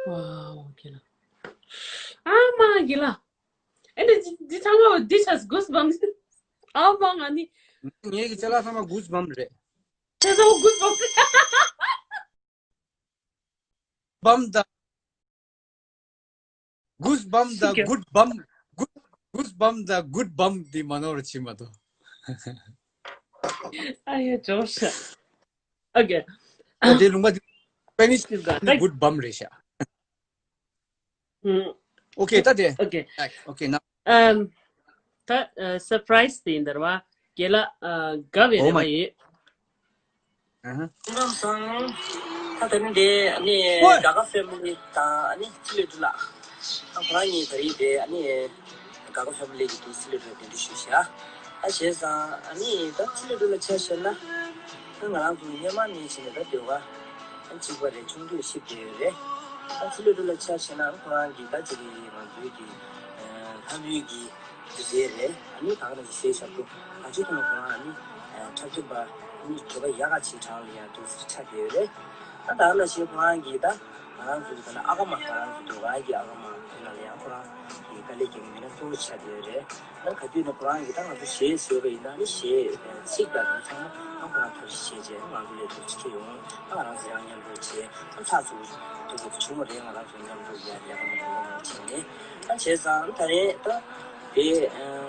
Wow, gila. ཨ་མ་གི་ལ། ཨེ་འདི་འདི་ཚང་མ་འདི་ཆ་goosebumps. ཨ་མ་ང་ནི། ངའི་གི་ཅ་ལག་ཚང་མ་goosebump རེད། དེ་ཚང་མ་goosebumps. Bump དང་། Goosebump དང་good bump། Good goosebump དང་good bump འདི་མ་ནོར་བྱེད་མ་ཐུབ། ཨ་ཡ་ཇོ་ཤ། Okay. ཨ་དེ་ལུང་པ་འདི་Spanish གི་good bump རེད་ཤག། ཨུམ། Okay ད་དེ། Okay. Okay ན། ཨམ། ད་surprise དེ་ཡིན་ད་ར་བ། རྒན་ལགས་དགའ་བའི་རེ་བ་ཡོད། ཨ་ཧ། སྐུ་ཁམས་བཟང་། ད་དེ་རིང་འདི་ཨ་ནི་ཨོའི། དགའ་དགའ་ཕེ་མི་ལི་དང་ཨ་ནི་ཚེ་རིང་ལགས། ཨ་ཁོ་རང་གཉིས་ད་རིང་འདི་ཨ་ནི་དགའ་དགའ་ཕེ་མི་ལི་གི་དུས་ཚེ་རིང་ལགས་གདན་འདྲེན་ཞུས་ཤག། ཨ་བྱས་ཙང་ཨ་ནི་ད་ཚེ་རིང་ལགས་ཆ་བཞག་ན། ད་ང་རང་ཚོ་སྔོན་མ་ནས་བྱས་ནས་ད་ཟློས་གར་ཨ་གཅིག་པ་རེད། ཆུང་དུས་ཤེས་བསྡད་ཡོད་རེད། ད་ཚེ་རིང་ལགས་ཆ་བཞག་ན་ཁོ་རང་གི་ད་ཅིག་ང་ཚོའི་གི་ལྷ་མོའི་གི་དེ་རེད། ཨ་ནི་ད་ག་ནང་བཞིན་གསལ་བཞག་ཏུ་ང་ཚོའི་ཐོག་ནས་ཁོ་རང་ཨ་ནི་འཁྲབ་སྟོན་པ་ཨ་ནི་བོད་པ་ཡག་ག་ཅིག་གྲས་ལ་ཡང་འདུག་སེ་ཆགས་བསྡད་ཡོད་རེད། ཨ་ད་ག་ནང་བཞིན་ཁོ་རང་གིས་ད་ང་རང་ཚོའི་ད་ལྟ་ཨ་ཀ་མ་ང་རང་ཚོའི་ཟློས་གར་གྱི་ཨ་ཀ་མ་དེ་ནང་ལ་ཡང་ཁོ་རང་གིས་དཀའ་ལས་རྒྱག་མཁན་མི་སྣ་གཙོ་བོ་ཆགས་བསྡད་ཡོད་རེད། ཨ་ག་དུས་ནས་ཁོ་རང་གིས་ད་ང་ཚོ་གཞས་བཟོས་པ་ཡིན་ན་ཨ་ནི་གཞས་ཚིག་དང་དེ་ཚང་མ་ཨ་ཁོ་རང་ཐབས་ཤེས་བྱས་རྗེས་ང་ཚོ་ལས་སྒྲུབ་ཅིག་ཁྱེར་ཡོང་། ཨ་ང་རང་ཚོ་ཡང་མཉམ་དུ་བྱས་ཨ་ཚགས་ཚུད་པོ་ཐུག་པ་བྱུང་བ་རེད། ང་རང་ཚོ་མཉམ་དུ་ཡར་ལས་ཀ་མ་འགྲོ་བ་བྱས་ནས། ཨ་བྱས་ཙང་ད་རེས་ད་དེ་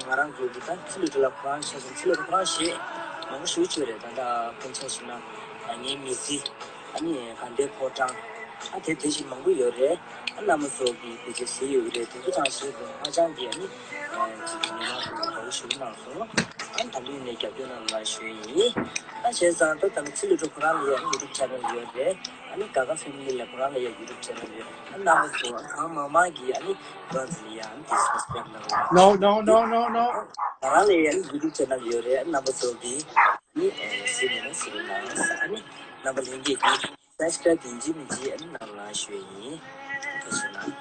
ང་རང་ཚོ་གི་ད་ཚེ་རིང་ལགས་ཁོ་རང་ཆ་བཞག་ཚེ་རིང་ལགས་ཁོ་རང་གཞས་མང་པོ་ཞེ་པོ་ཅིག་ཡོད་རེད། ད་ལྟ་དཔེར་ཆ་བཞག་ན་ངའི་མི་ཚེ། ཨ་ནི་དགའ་ལྡན་ཕོ་བྲང་། ཨ་དེ་དེ་བཞིན་མང་པོ་ཡོད་རེད། ཨ་རྣམ་པ་ཚོ་གི་དེ་ཚོ་གཞས་ཡོད་ཀྱི་རེད། དེ་ཚོ་ཚང་གཞས་དེ་ཧ་ཅང་གི་ཨ་ནི་ཅིག་ཉི་མ་ཚོ་གི་དགའ་བོ་ཞེ་པོ་གནང་སོང་། ཨ་ད་ལོ་ནས་རྒྱབ་སྐྱོར་གནང་རོགས་ཞུ་ཡིན། ཨ་བྱས་ཙང་ད་ད་ལོ་ཚེ་རིང་ལགས་ཁོ་རང་ལ་ཡང་YouTube channel ཡོད་རེད། ཨ་ནི་དགའ་དགའ་ཕེ་མི་ལི་ལ་ཁོ་རང་ལ་ཡང་YouTube channel ཡོད། ཨ་རྣམ་པ་ཚོ་གང་མང་མང་གིས་ཨ་ནི་ཁོ་རང་ཚོ་ལ་ཡང་disrespect གནང་རོགས། No, no, no, no, no. ང་རང་ལ་ཡང་YouTube channel ཡོད་རེད། ཨ་རྣམ་པ་ཚོ་གིས་ཨ་ནི་ཨ་གཟིགས་མེད་ན་གཟིགས་རོགས་གནང་། ཨ་ནི་རྣམ་པ་ལྷན་རྒྱས་ཀྱིས་subscribe ཡིན་གཅིག་མིན་གཅིག་ཨ་ནི་གནང་རོགས་ཞུ་ཡིན། ཐུགས་རྗེ་གནང་།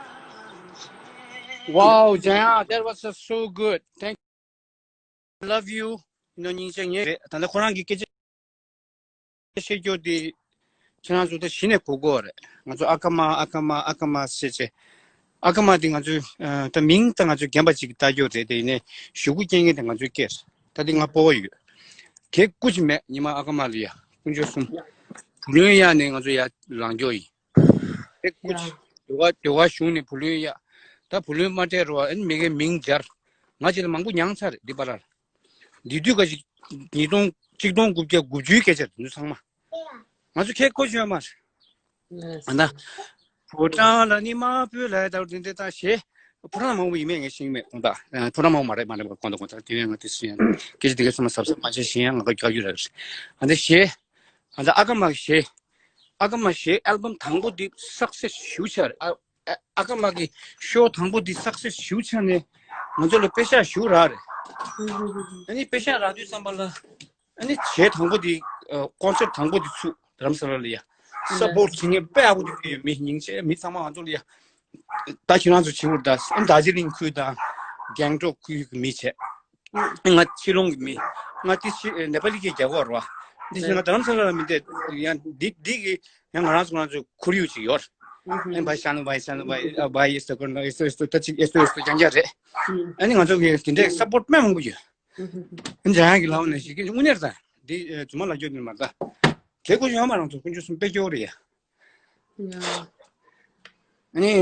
Wow, Jaya, that was so, so good. Thank you. Love you. ཡིན་ནོ་སྙིང་རྗེ་ངེས་རེད། ད་ལྟ་ཁོ་རང་གི་སྐད་ཆ་བཤད་རྒྱུ་དེ་ཁྱེད་རང་ཚོ་ད་གཞི་ནས་གོ་དགོས་རེད། ང་ཚོ་ཨ་ཀ་མ་ཨ་ཀ་མ་ཨ་ཀ་མ་ཟེར་བྱས། ཨ་ཀ་མ་དེ་ང་ཚོའི་ཨ་ད་མིང་ད་ང་ཚོའི་རྒན་པ་ཅིག་གིས་བཏགས་རྒྱུ་རེད། དེ་ཡིན་ནའི་གཞུག་གུ་སྐྱེལ་མཁན་དེ་ང་ཚོའི་སྐད་རེད། ད་དེ་ང་སྤོ་བོ་ཡོད། གལ་སྐུ་ཅིག་མེད། ཉི་མ་ཨ་ཀ་མ་ལ་ཡ་དཀོན་མཆོག་གསུམ། བུ་ལོན་གཡར་ནས་ང་ཚོ་ཡར་ལངས་རྒྱུ་ཡིན། ཨེ་སྐུ་མཁྱེན། ཟློས་གར་ཟློས་གར་གཞུང་ནས་བུ་ལོན་གཡར། ད་བུ་ལོན་མ་སྤྲད་རོགས། ཨ་ནི་མི་སྒེར་མིང་སྦྱར། ང་བཅས་ལ་མང་པོ་མྱངས་ཚར་རེད་འདི་པར་ལ། འདི་དུས་ཀ་ཅིག་ཉིས་སྟོང་གཅིག་སྟོང་དགུ་བརྒྱ་དགུ་བཅུའི་སྐད་ཆ་རེད་འདི་ཚང་མ། ང་ཚོ་ཁྱེད་ཁོ་ཤེས་ཡོད་མ་རེད། ཨ་ན། ཕོ་བྲང་ལ་ནི་དམར་པོའི་ལས་དང་འདི་འདྲ་དང་ཞེས། ཕོ་བྲང་མང་པོ་ཡིན་མེད་ངས་ཤེས་ཀྱི་མེད་དགོངས་དག་ཕོ་བྲང་མང་པོ་མ་རེད་མ་རེད་པ་དགོངས་དག་དགོངས་དག་དེ་ཡང་ང་དེ་སུ་ཡང་སྐད་ཆ་དེ་གའི་ཚང་མ་གཟབ་གཟབ་མ་བྱས་ཤེས་ཡང་ང་ག་རྒྱག་རྒྱུ་རག་རེད། ཨ་འདི་ཞེས། ཨ་ད་ཨ་ཀ་མ་ཞེས། ཨ་ཀ་མ་ཞེས་ཨལ་བམ་དང་པོ་འདི་སག་སེས་ཞེ་པོ་ཆགས་རེད། ཨ་ཨ་ཨ་ཀ་མ་གི་ཤོ་དང་པོ་འདི་སག་སེས་ཞེ་པོ་ཆགས་ནས་ང་ཚོ་ལ་པེ་ཤག་ཞེ་པོ་རག་རེད། ཨ་ནི་པེ་ཤག་རག་དུས་ཙམ་པ་ལ་ཨ་ནི་གཞས་དང་པོ་འདི་ཀོན་སར་དང་པོ་འདི་ཚུགས་རྡ་རམ་ས་ལ་ལ་ཡ་སཔོར་ཊི་བྱེད་མཁན་དཔེ་ཡག་པོ་འདུག་མི་སྙིང་རྗེ་མི་ཚང་མ་ང་ཚོ་ལ་ཡ། ད་ཁྱེད་རང་ཚོ་བྱེད་དགོས་ད་ཨ་ནི་རྡོ་རྗེ་གླིང་ཁུལ་དང་སྒང་ཏོག་ཁུལ་གྱི་མི་བྱས། ང་ཕྱི་ལོགས་ཀྱི་མི། ང་དེ་ཕྱི་ནེ་པ་ལི་གི་རྒྱལ་ཁབ་རེད་བ། དེ་བཞིན་ང་རྡ་རམ་ས་ལ་ལ་མི་བསྡད་ཡང་འདི་འདི་གི་ཡང་ང་རང་ཚོ་ང་ཚོ་ཁོར་ཡུག་ཅིག་ཡོད། ཨ་ནི་བའི་ཤ་ནུ་བའི་ཤ་ནུ་བའི་ཨ་བའི་ཨེ་སྟོ་ཀོ་ནོ་ཨེ་སྟོ་ཨེ་སྟོ་ད་ཅིག་ཨེ་སྟོ་ཨེ་སྟོ་རྐྱང་རྐྱང་རེད། ཨ་ནི་ང་ཚོ་གི་དེ་འདྲའི་སཔོར་ཊི་དཔེ་མང་པོ་ཡོད། ཨ་ནི་འཇམ་དབྱངས་ཀྱི་ལྷ་བ་ནས་ཞིག་གི་དངོས་གནས་རེད་ད། འདི་ཨ་རྫུན་མ་ལབ་རྒྱུ་ནི་མ་རེད་ད། གལ་སྐུ་ཡོད་མ་རང་ཚོ་དཀོན་མཆོག་གསུམ་དཔེ་སྐྱོ་བོ་རེད་ཡ། ཡ། ཨ་ནི།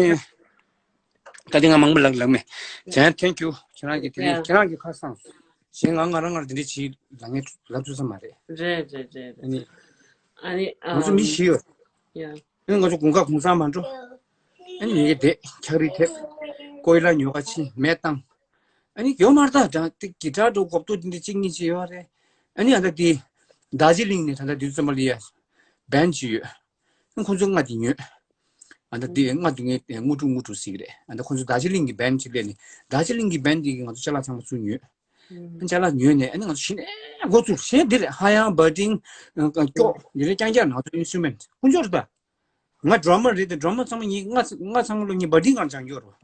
ད་དེ་ང་མང་པོ་ལབ་ལབ་མེད། ཇན་ཐེང་ཀྱུ་ཁྱེད་རང་གིས་དེ་རིང་ཡ། ཁྱེད་རང་གིས་ཁ་སང་། གཞན་ང་ང་རང་ང་རང་དེ་འདྲ་བྱེད་ལབ་ངས་ལབ་ཐུབ་ས་མ་རེད། རེད་རེད་རེད་རེད། ཨ་ནི། ཨ་ནི་ང་ཚོ་མི་ཨམ། བཞི་ཡོད། ཡ། ཨ་ནི་ང་ཚོ་དགུན་ཁ་གུང་སེང་མ་འགྲོ། ཨ་ནི་ཡི་གེ་བསྡད་འཁྱག་རིལ་ཐེབས། ཀོ་ཡི་ལ་ཉོ་ག་ཕྱིན་མེ་བཏང་། ཨ་ནི་ཡོད་མ་རེད་ད་དྲང་ཏི་གི་ཏྲ་འགྲོ་གོབ་ཏོ་དེ་འདྲ་གཅིག་གཉིས་ཅིག་ཡོད་རེད། ཨ་ནི་ཨ་ད་དེ། རྡོ་རྗེ་གླིང་ནས་ད་ལྟ་དུས་ཙམ་པ་ལ་ཡ། བན་ཅིག་ཡོད། ཁོང་ཚོ་རྔ་དེ་ཉོས། ཨ་ད་དེ་རྔ་དེ་ངས་དངོས་གྲུབ་དངོས་གྲུབ་ཟེར་གི་རེད། ཨ་ད་ཁོང་ཚོ་རྡོ་རྗེ་གླིང་གི་བན་ཅིག་སླེབས་ནས་རྡོ་རྗེ་གླིང་གི་བན་དེ་གིས་ང་ཚོ་ཅ་ལག་ཚང་མ་ཚུར་ཉོས། ཨ་ཅ་ལག་ཉོས་ནས་ཨ་ནི་ང་ཚོ་གཞི་ནས་འགོ་བཙུགས་གཞན་འདི་རེད། ཧ་ཡང་བར་ཏིང་སྐྱོག་འདི་རེད། རྐྱང་རྐྱང་ང་ཚོ་ཨིན་སི་ཊུ་རུ་མེན་ཊི་དཀོན་མཆོག་རེད་ད། ང་ཌ་ར་མར་རེད་དེ་ཌ་ར་མར་ཚང་མ་ཉིད་ང་ང་ཚང་མ་ལོ་ཉིད་བར་ཏིང་སྒང་སྦྱང་རྒྱུ་རེད།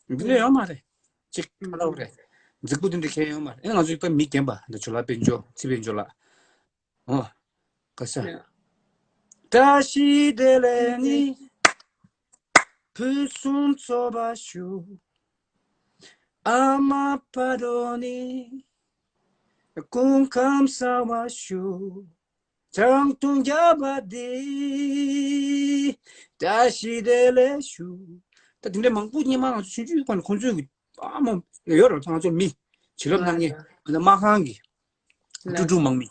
འདི་ལས་ཡོད་མ་རེད། ཅིག་ཁ་ལོ་རེད། རྫིག་པོ་དེ་འདྲ་ཁྱེར་ཡོད་མ་རེད། ཨེ་ང་ཚོའི་པ་མི་རྒན་པ་འདི་ཇོ་ལགས་དཔལ་འབྱོར་ཚེ་དཔལ་འབྱོར་ལགས། ཨོ། ག་ས། བཀྲ་ཤིས་བདེ་ལེགས་ནི། ཕུན་སུམ་ཚོགས་པ་ཞུ། ཨ་མ་བར་དོ་ནི། སྐུ་ཁམས་བཟང་བ་ཞུ། བྱང་ཐུང་རྒྱབ་པ་འདི། བཀྲ་ཤིས་བདེ་ལེགས་ཞུ། ད་དེ་འདྲའི་མང་པོ་སྔོན་མ་ང་ཚོ་ཆུང་ཆུང་གི་སྐབས་ནས་ཁོང་ཚོའི་གི་ཨ་མ་ཡོད་རེད། ང་ཚོ་མི་བྱིན་རླབས་གནང་མཁན་ང་ཚོ་སྨར་ཁམས་ཀྱི་ཀྲུ་ཀྲུ་དམག་མི།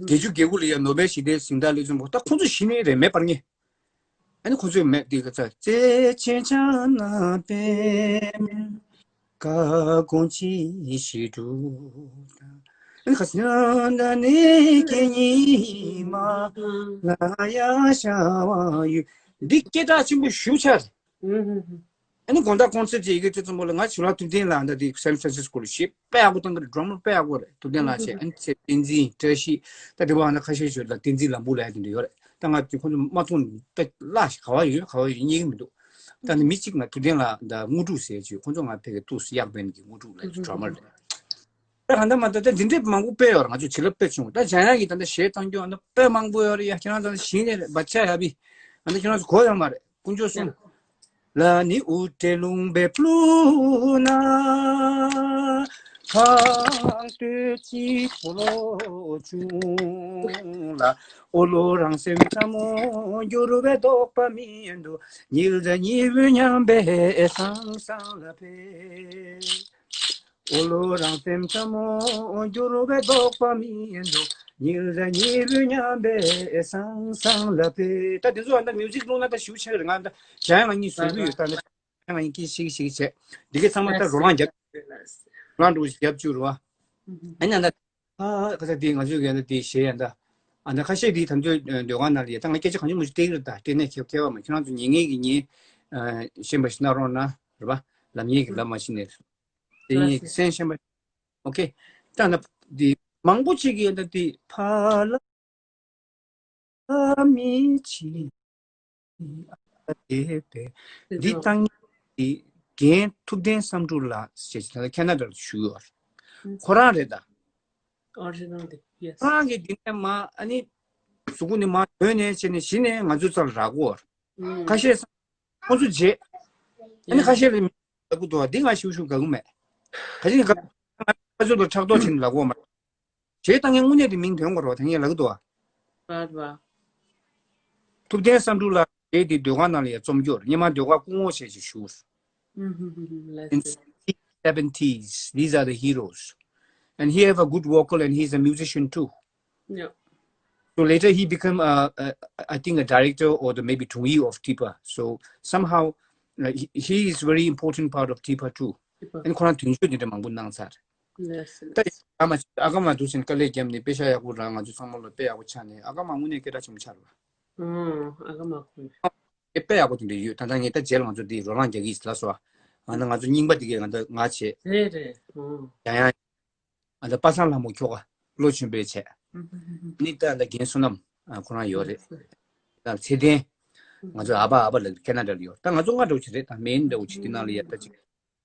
བརྒྱད་ཅུ་གྱ་དགུ་ལ་ཡ་ནོ་བེལ་ཞི་བདེའི་གཟེངས་རྟགས་སླེབས་ཚུན་པོ་ད་ཁོང་ཚོ་གཞི་ནས་རེད་མེད་པར་ངེས། ཨ་ནི་ཁོ་ཚོས་མེད་དེ་ག་ཚ་རྩེ་ཆེན་ཆ་ན་པེ་མེ་ཀ་གོང་ཅི་ཞིག་འདུག་ཨ་ནི་ཁ་སང་ད་ནི་ཁྱེད་ཉིད་མ་ལ་ཡ་ཤ་བ་ཡུ་འདི་སྐད་གྲགས་ཆེན་པོ་ཞུ་ཆར། ཨ་ནི་དགོང་དག་ཀོན་སར་ཊི་ཅིག་ཡི་གེ་ཚོ་ཚོ་མོ་ལ་ང་ཞུ་ལ་ཐུབ་བསྟན་ལ་འདི་སན་ཧྥ་རན་སིས་ཀོ་ལ་ཞེས་དཔེ་ཡག་པོ་བཏང་གི་རེད། ཌ་ར་མར་དཔེ་ཡག་པོ་རེད། ཐུབ་བསྟན་ལགས་བྱས་ཨ་ནི་ཚེ་བསྟན་འཛིན་བཀྲ་ཤིས་ད་དེ་བ་ང་ཁ་ཤས་ཞུ་ལ་བསྟན་འཛིན་ལམ་བུ་ལ་ཡ་དེ་འདྲ་ཡོད་རེད། ད་ང་དེ་ཁོང་ཚོ་མ་མཐོང་ད་ལ་ག་བ་ཡོད་ག་བ་ཡོད་རྙེད་གི་མི་འདུག་ད་ནི་མི་གཅིག་ང་ཐུབ་བསྟན་ལགས་ད་དངོས་གྲུབ་ཟེར་ཅིག་ཁོང་ཚོ་ང་ཕ་གི་ཏུས་ཡག་བན་གི་དངོས་གྲུབ་ལ་ཌ་ར་མར་རེད། ད་ག་འདྲ་མ་ད་ད་འདི་འདྲས་མང་པོ་དཔེ་ཡོད་རེད། ང་ཚོ་བྱིན་རླབས་དཔེ་བྱུང་ད་འཇམ་དབྱངས་ཀྱི་ད་ད་གཞས་བཏང་རྒྱུ་ཨ་ནི་དཔེ་མང་པོ་ཡོད་རེད་ཡ། ཁྱེད་རང་ཚོ་ཞིང་ནས་རེད་བ་ཆ་ཡ་བི་ཨ་ནི་ཁྱེད་རང་ཚོ་གོ་ཡོད་མ་རེད། དཀོན་མཆོག་གསུམ། ལ་ནི་ཨུ་ཏྲེ་ལུང་པའི་ཕླུ་ན། ཁང་སྟོད་ཀྱི་ཕོ་ལོ་ཆུང་ལ། ཨོ་ལོ་རང་སེམས་ཕྲ་མོ་འགྱུར་བའི་དོགས་པ་མི་འདུག་ཉིལ་ཟ་ཉི་འུ་མཉམ་པའི་སང་སང་ལ་ཕེབས། ཨོ་ལོ་རང་སེམས་ཕྲ་མོ་འགྱུར་བའི་དོགས་པ་མི་འདུག་ཉིལ་ཟ་ཉི་འུ་མཉམ་པའི་སང་སང་ལ་ཕེབས། ད་དེ་ཚོ་ཨ་ད་མིའུ་ཟིག་བླུགས་ན་ད་ཞུ་ཆེ་རེད། ང་ད་གཞན་ང་གཉིས་བཟོས་གི་ཡོད། ད་ནི་ང་གཉིས་ཀྱིས་ཤིག་ཤིག་བྱས་འདི་གའི་ཚང་མ་ད་རོ་ལངས་རྒྱབ་རོ་ལངས་འགྲོ་རྒྱབ་བཅུག་རོ། ཨ་ནི་ཨ་ད་ཨ་ཁ་ས་དེ་ང་ཚོའི་གི་ཨ་ད་དེ་གཞས་ཡ་ད་ཨ་ད་ཁ་ཤས་དེ་ད་ཚོའི་ཟློས་གར་ནང་ལ་ཡ་ད་ང་སྐད་ཆ་གང་ཅི་མ་ཅི་སྟེར་གི་རེད། ད་སྟེར་ནས་ཁྱེད་ཁྱེད་བ་མ་ཁྱེད་རང་ཚོ་ཉན་མཁན་གི་ཉན་ཤེས་པ་ཞིག་གནང་རོགས་གནང་རེད་པ། ལབ་མཁན་གི་ལབ་མ་ཤེས་ནས་སྟེར་མཁན་གི་སེམས་ཤེས་པ། ཨོ་ཁེ། ད་ན་དེ་མང་པོ་ཅིག་གིས་ད་དེ་ཕ་ལ་མི་ཆི་ཨ་དེ་པེ་འདི་བཏང་གི་རྒན་ཐུབ་བསྟན་བསམ་གྲུབ་ལགས་ཞེས་ད་ཁེ་ན་ཌ་ལ་བཞུགས་ཡོད། ཁོ་རང་རེད་ད། ཨོ་རི་ཇི་ནལ་དེ། ཡེ་སི། ཁོ་རང་གིས་འདི་ནས་མ་ཨ་ནི་གཟུགས་པོ་ནས་མ་ཐོན་ནས་བྱས་ནས་གཞི་ནས་ང་ཚོའི་རྩར་རག་གོ། ཁ་ཤས་ཁོང་ཚོ་རྗེས། ཨ་ནི་ཁ་ཤས་ལ་མི་ལབ་གི་འདུག་བ། འདི་ང་ཞུ་ཞུ་དགའ་གི་མེད། ག་ཅི་ནི་ཁ་ཁ་ཚོད་དུ་ཕྲག་དོག་བྱེད་ནི་ལབ་གོ་མ། རྗེས་བཏང་ངས་དངོས་གནས་དེ་མིང་དོན་གོ་རོགས་ད་ངས་ལབ་གི་འདུག་བ། ཐུབ་བསྟན་བསམ་གྲུབ་ལགས་རྗེས་དེ་ཟློས་གར་ནང་ལ་ཡ་རྩོམ་སྐྱོར་སྔོན་མ་ཟློས་གར་སྐུ་ངོ་བྱས་ཅིག་ཞུ། In seventies, these are the heroes. And he have a good vocal and he's a musician too. Yeah. So later he become, uh, uh, I think, a director or the maybe དྲུང་ཡིག of TIPA. So somehow, uh, he, he is very important part of TIPA too. And ཁོ་རང་དོན་གཅོད་དེ་འདྲ་མང་པོ་གནང་ཚར། ད་ཨ་མ་ཨ་ཀ་མ་འདུག་ཟིན་དཀའ་ལས་བརྒྱབ་ནས་དཔེ་ཤ་ཡག་པོ་རང་ང་ཚོ་ཚང་མ་ལ་དཔེ་ཡག་པོ་ཆགས་ནས་ཨ་ཀ་མ་དངོས་གནས་སྐད་གྲགས་ཆེན་པོ་ཆགས་རེད་བ། ཨ་ཀ་མ་ཁོ། དཔེ་ཡག་པོ་དེ་འདྲ་ཡོད། ད་ལྟ་ངས་ད་རྗེས་ལ་ང་ཚོ་འདི་རོ་ལངས་རྒྱག་གི་ལ་སོ། ཨ་ནི་ང་ཚོ་རྙིང་པ་དེ་གས་ང་ད་ང་བྱེད། རེད་རེད། ཡང་ཡང་། ཨ་ད་པ་སངས་ལྷ་མོ་ཁྱོ་ག་བློ་ཆེན་པོའི་བྱས། ནི་ད་ད་རྒན་བསོད་ནམས་ཁོ་རང་ཡོད་རེད། ད་ཚེ་བརྟན། ང་ཚོ་ཨ་ཕ་ཨ་ཕ་ལ་ཁེ་ན་ཌ་ལ་ཡོད། ད་ང་ཚོ་ལྔ་འདྲ་བོ་ཅིག་རེད། ད་མེན་འདྲ་བོ་ཅིག་དེ་ནང་ལ་ཡ་ད་ཅིག་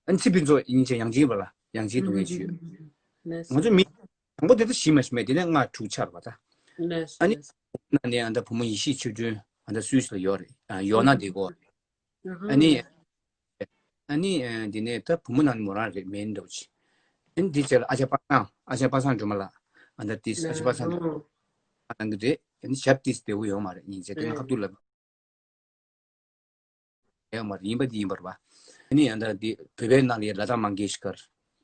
ཨ་ནི་ཚེ་ཕུན་ཚོགས་ཡིན་ཅེ་ཡང་ཅིན་པ་ལ་ཡང་ཅིན་སྡུག་བསྔལ་ཞུས། ང་ཚོ་མི་དང་པོ་དེ་ད་ཞི་མ་ཞི་མ་དེ་ནས་ལྔ་དྲུག་ཆར་བ་ད། ཨ་ནི་ན་ནས་ཨ་ད་བུ་མོ་ཡེ་ཤེས་ཆོས་སྒྲོན་ཨ་ད་སུད་སི་ལ་ཡོད་རེད། ཡོད་ན་དེ་གོ་ཨ་ནི་ཨ་ནི་དེ་ནས་ད་བུ་མོ་ནང་མོ་རང་རེད་མེན་འདྲ་བོ་ཅིག་ཨ་ནི་དེ་ཆར་ཨ་ཅག་པ་སངས་ཨ་ཅག་པ་སངས་སྒྲོལ་མ་ལགས་ཨ་ད་ཏིས་ཨ་ཅག་པ་སངས་སྒྲོལ་མ་ལགས་ཨ་ནང་གི་རེད། ཨ་ནི་ཞབས་ཏིས་བདེ་བོ་ཡོད་མ་རེད། སྙིང་རྗེ་དེ་ན་ཁ་ཐུག་ལབ། ཡོད་མ་རེད། ཡིན་པ་འདི་ཡིན་པ་རེད་པ། ཨ་ནི་ཡང་ད་འདི་བོད་པའི་ནང་ལ་ཡ་ལ་ཏ་མང་གེ་ཤ་ཀར་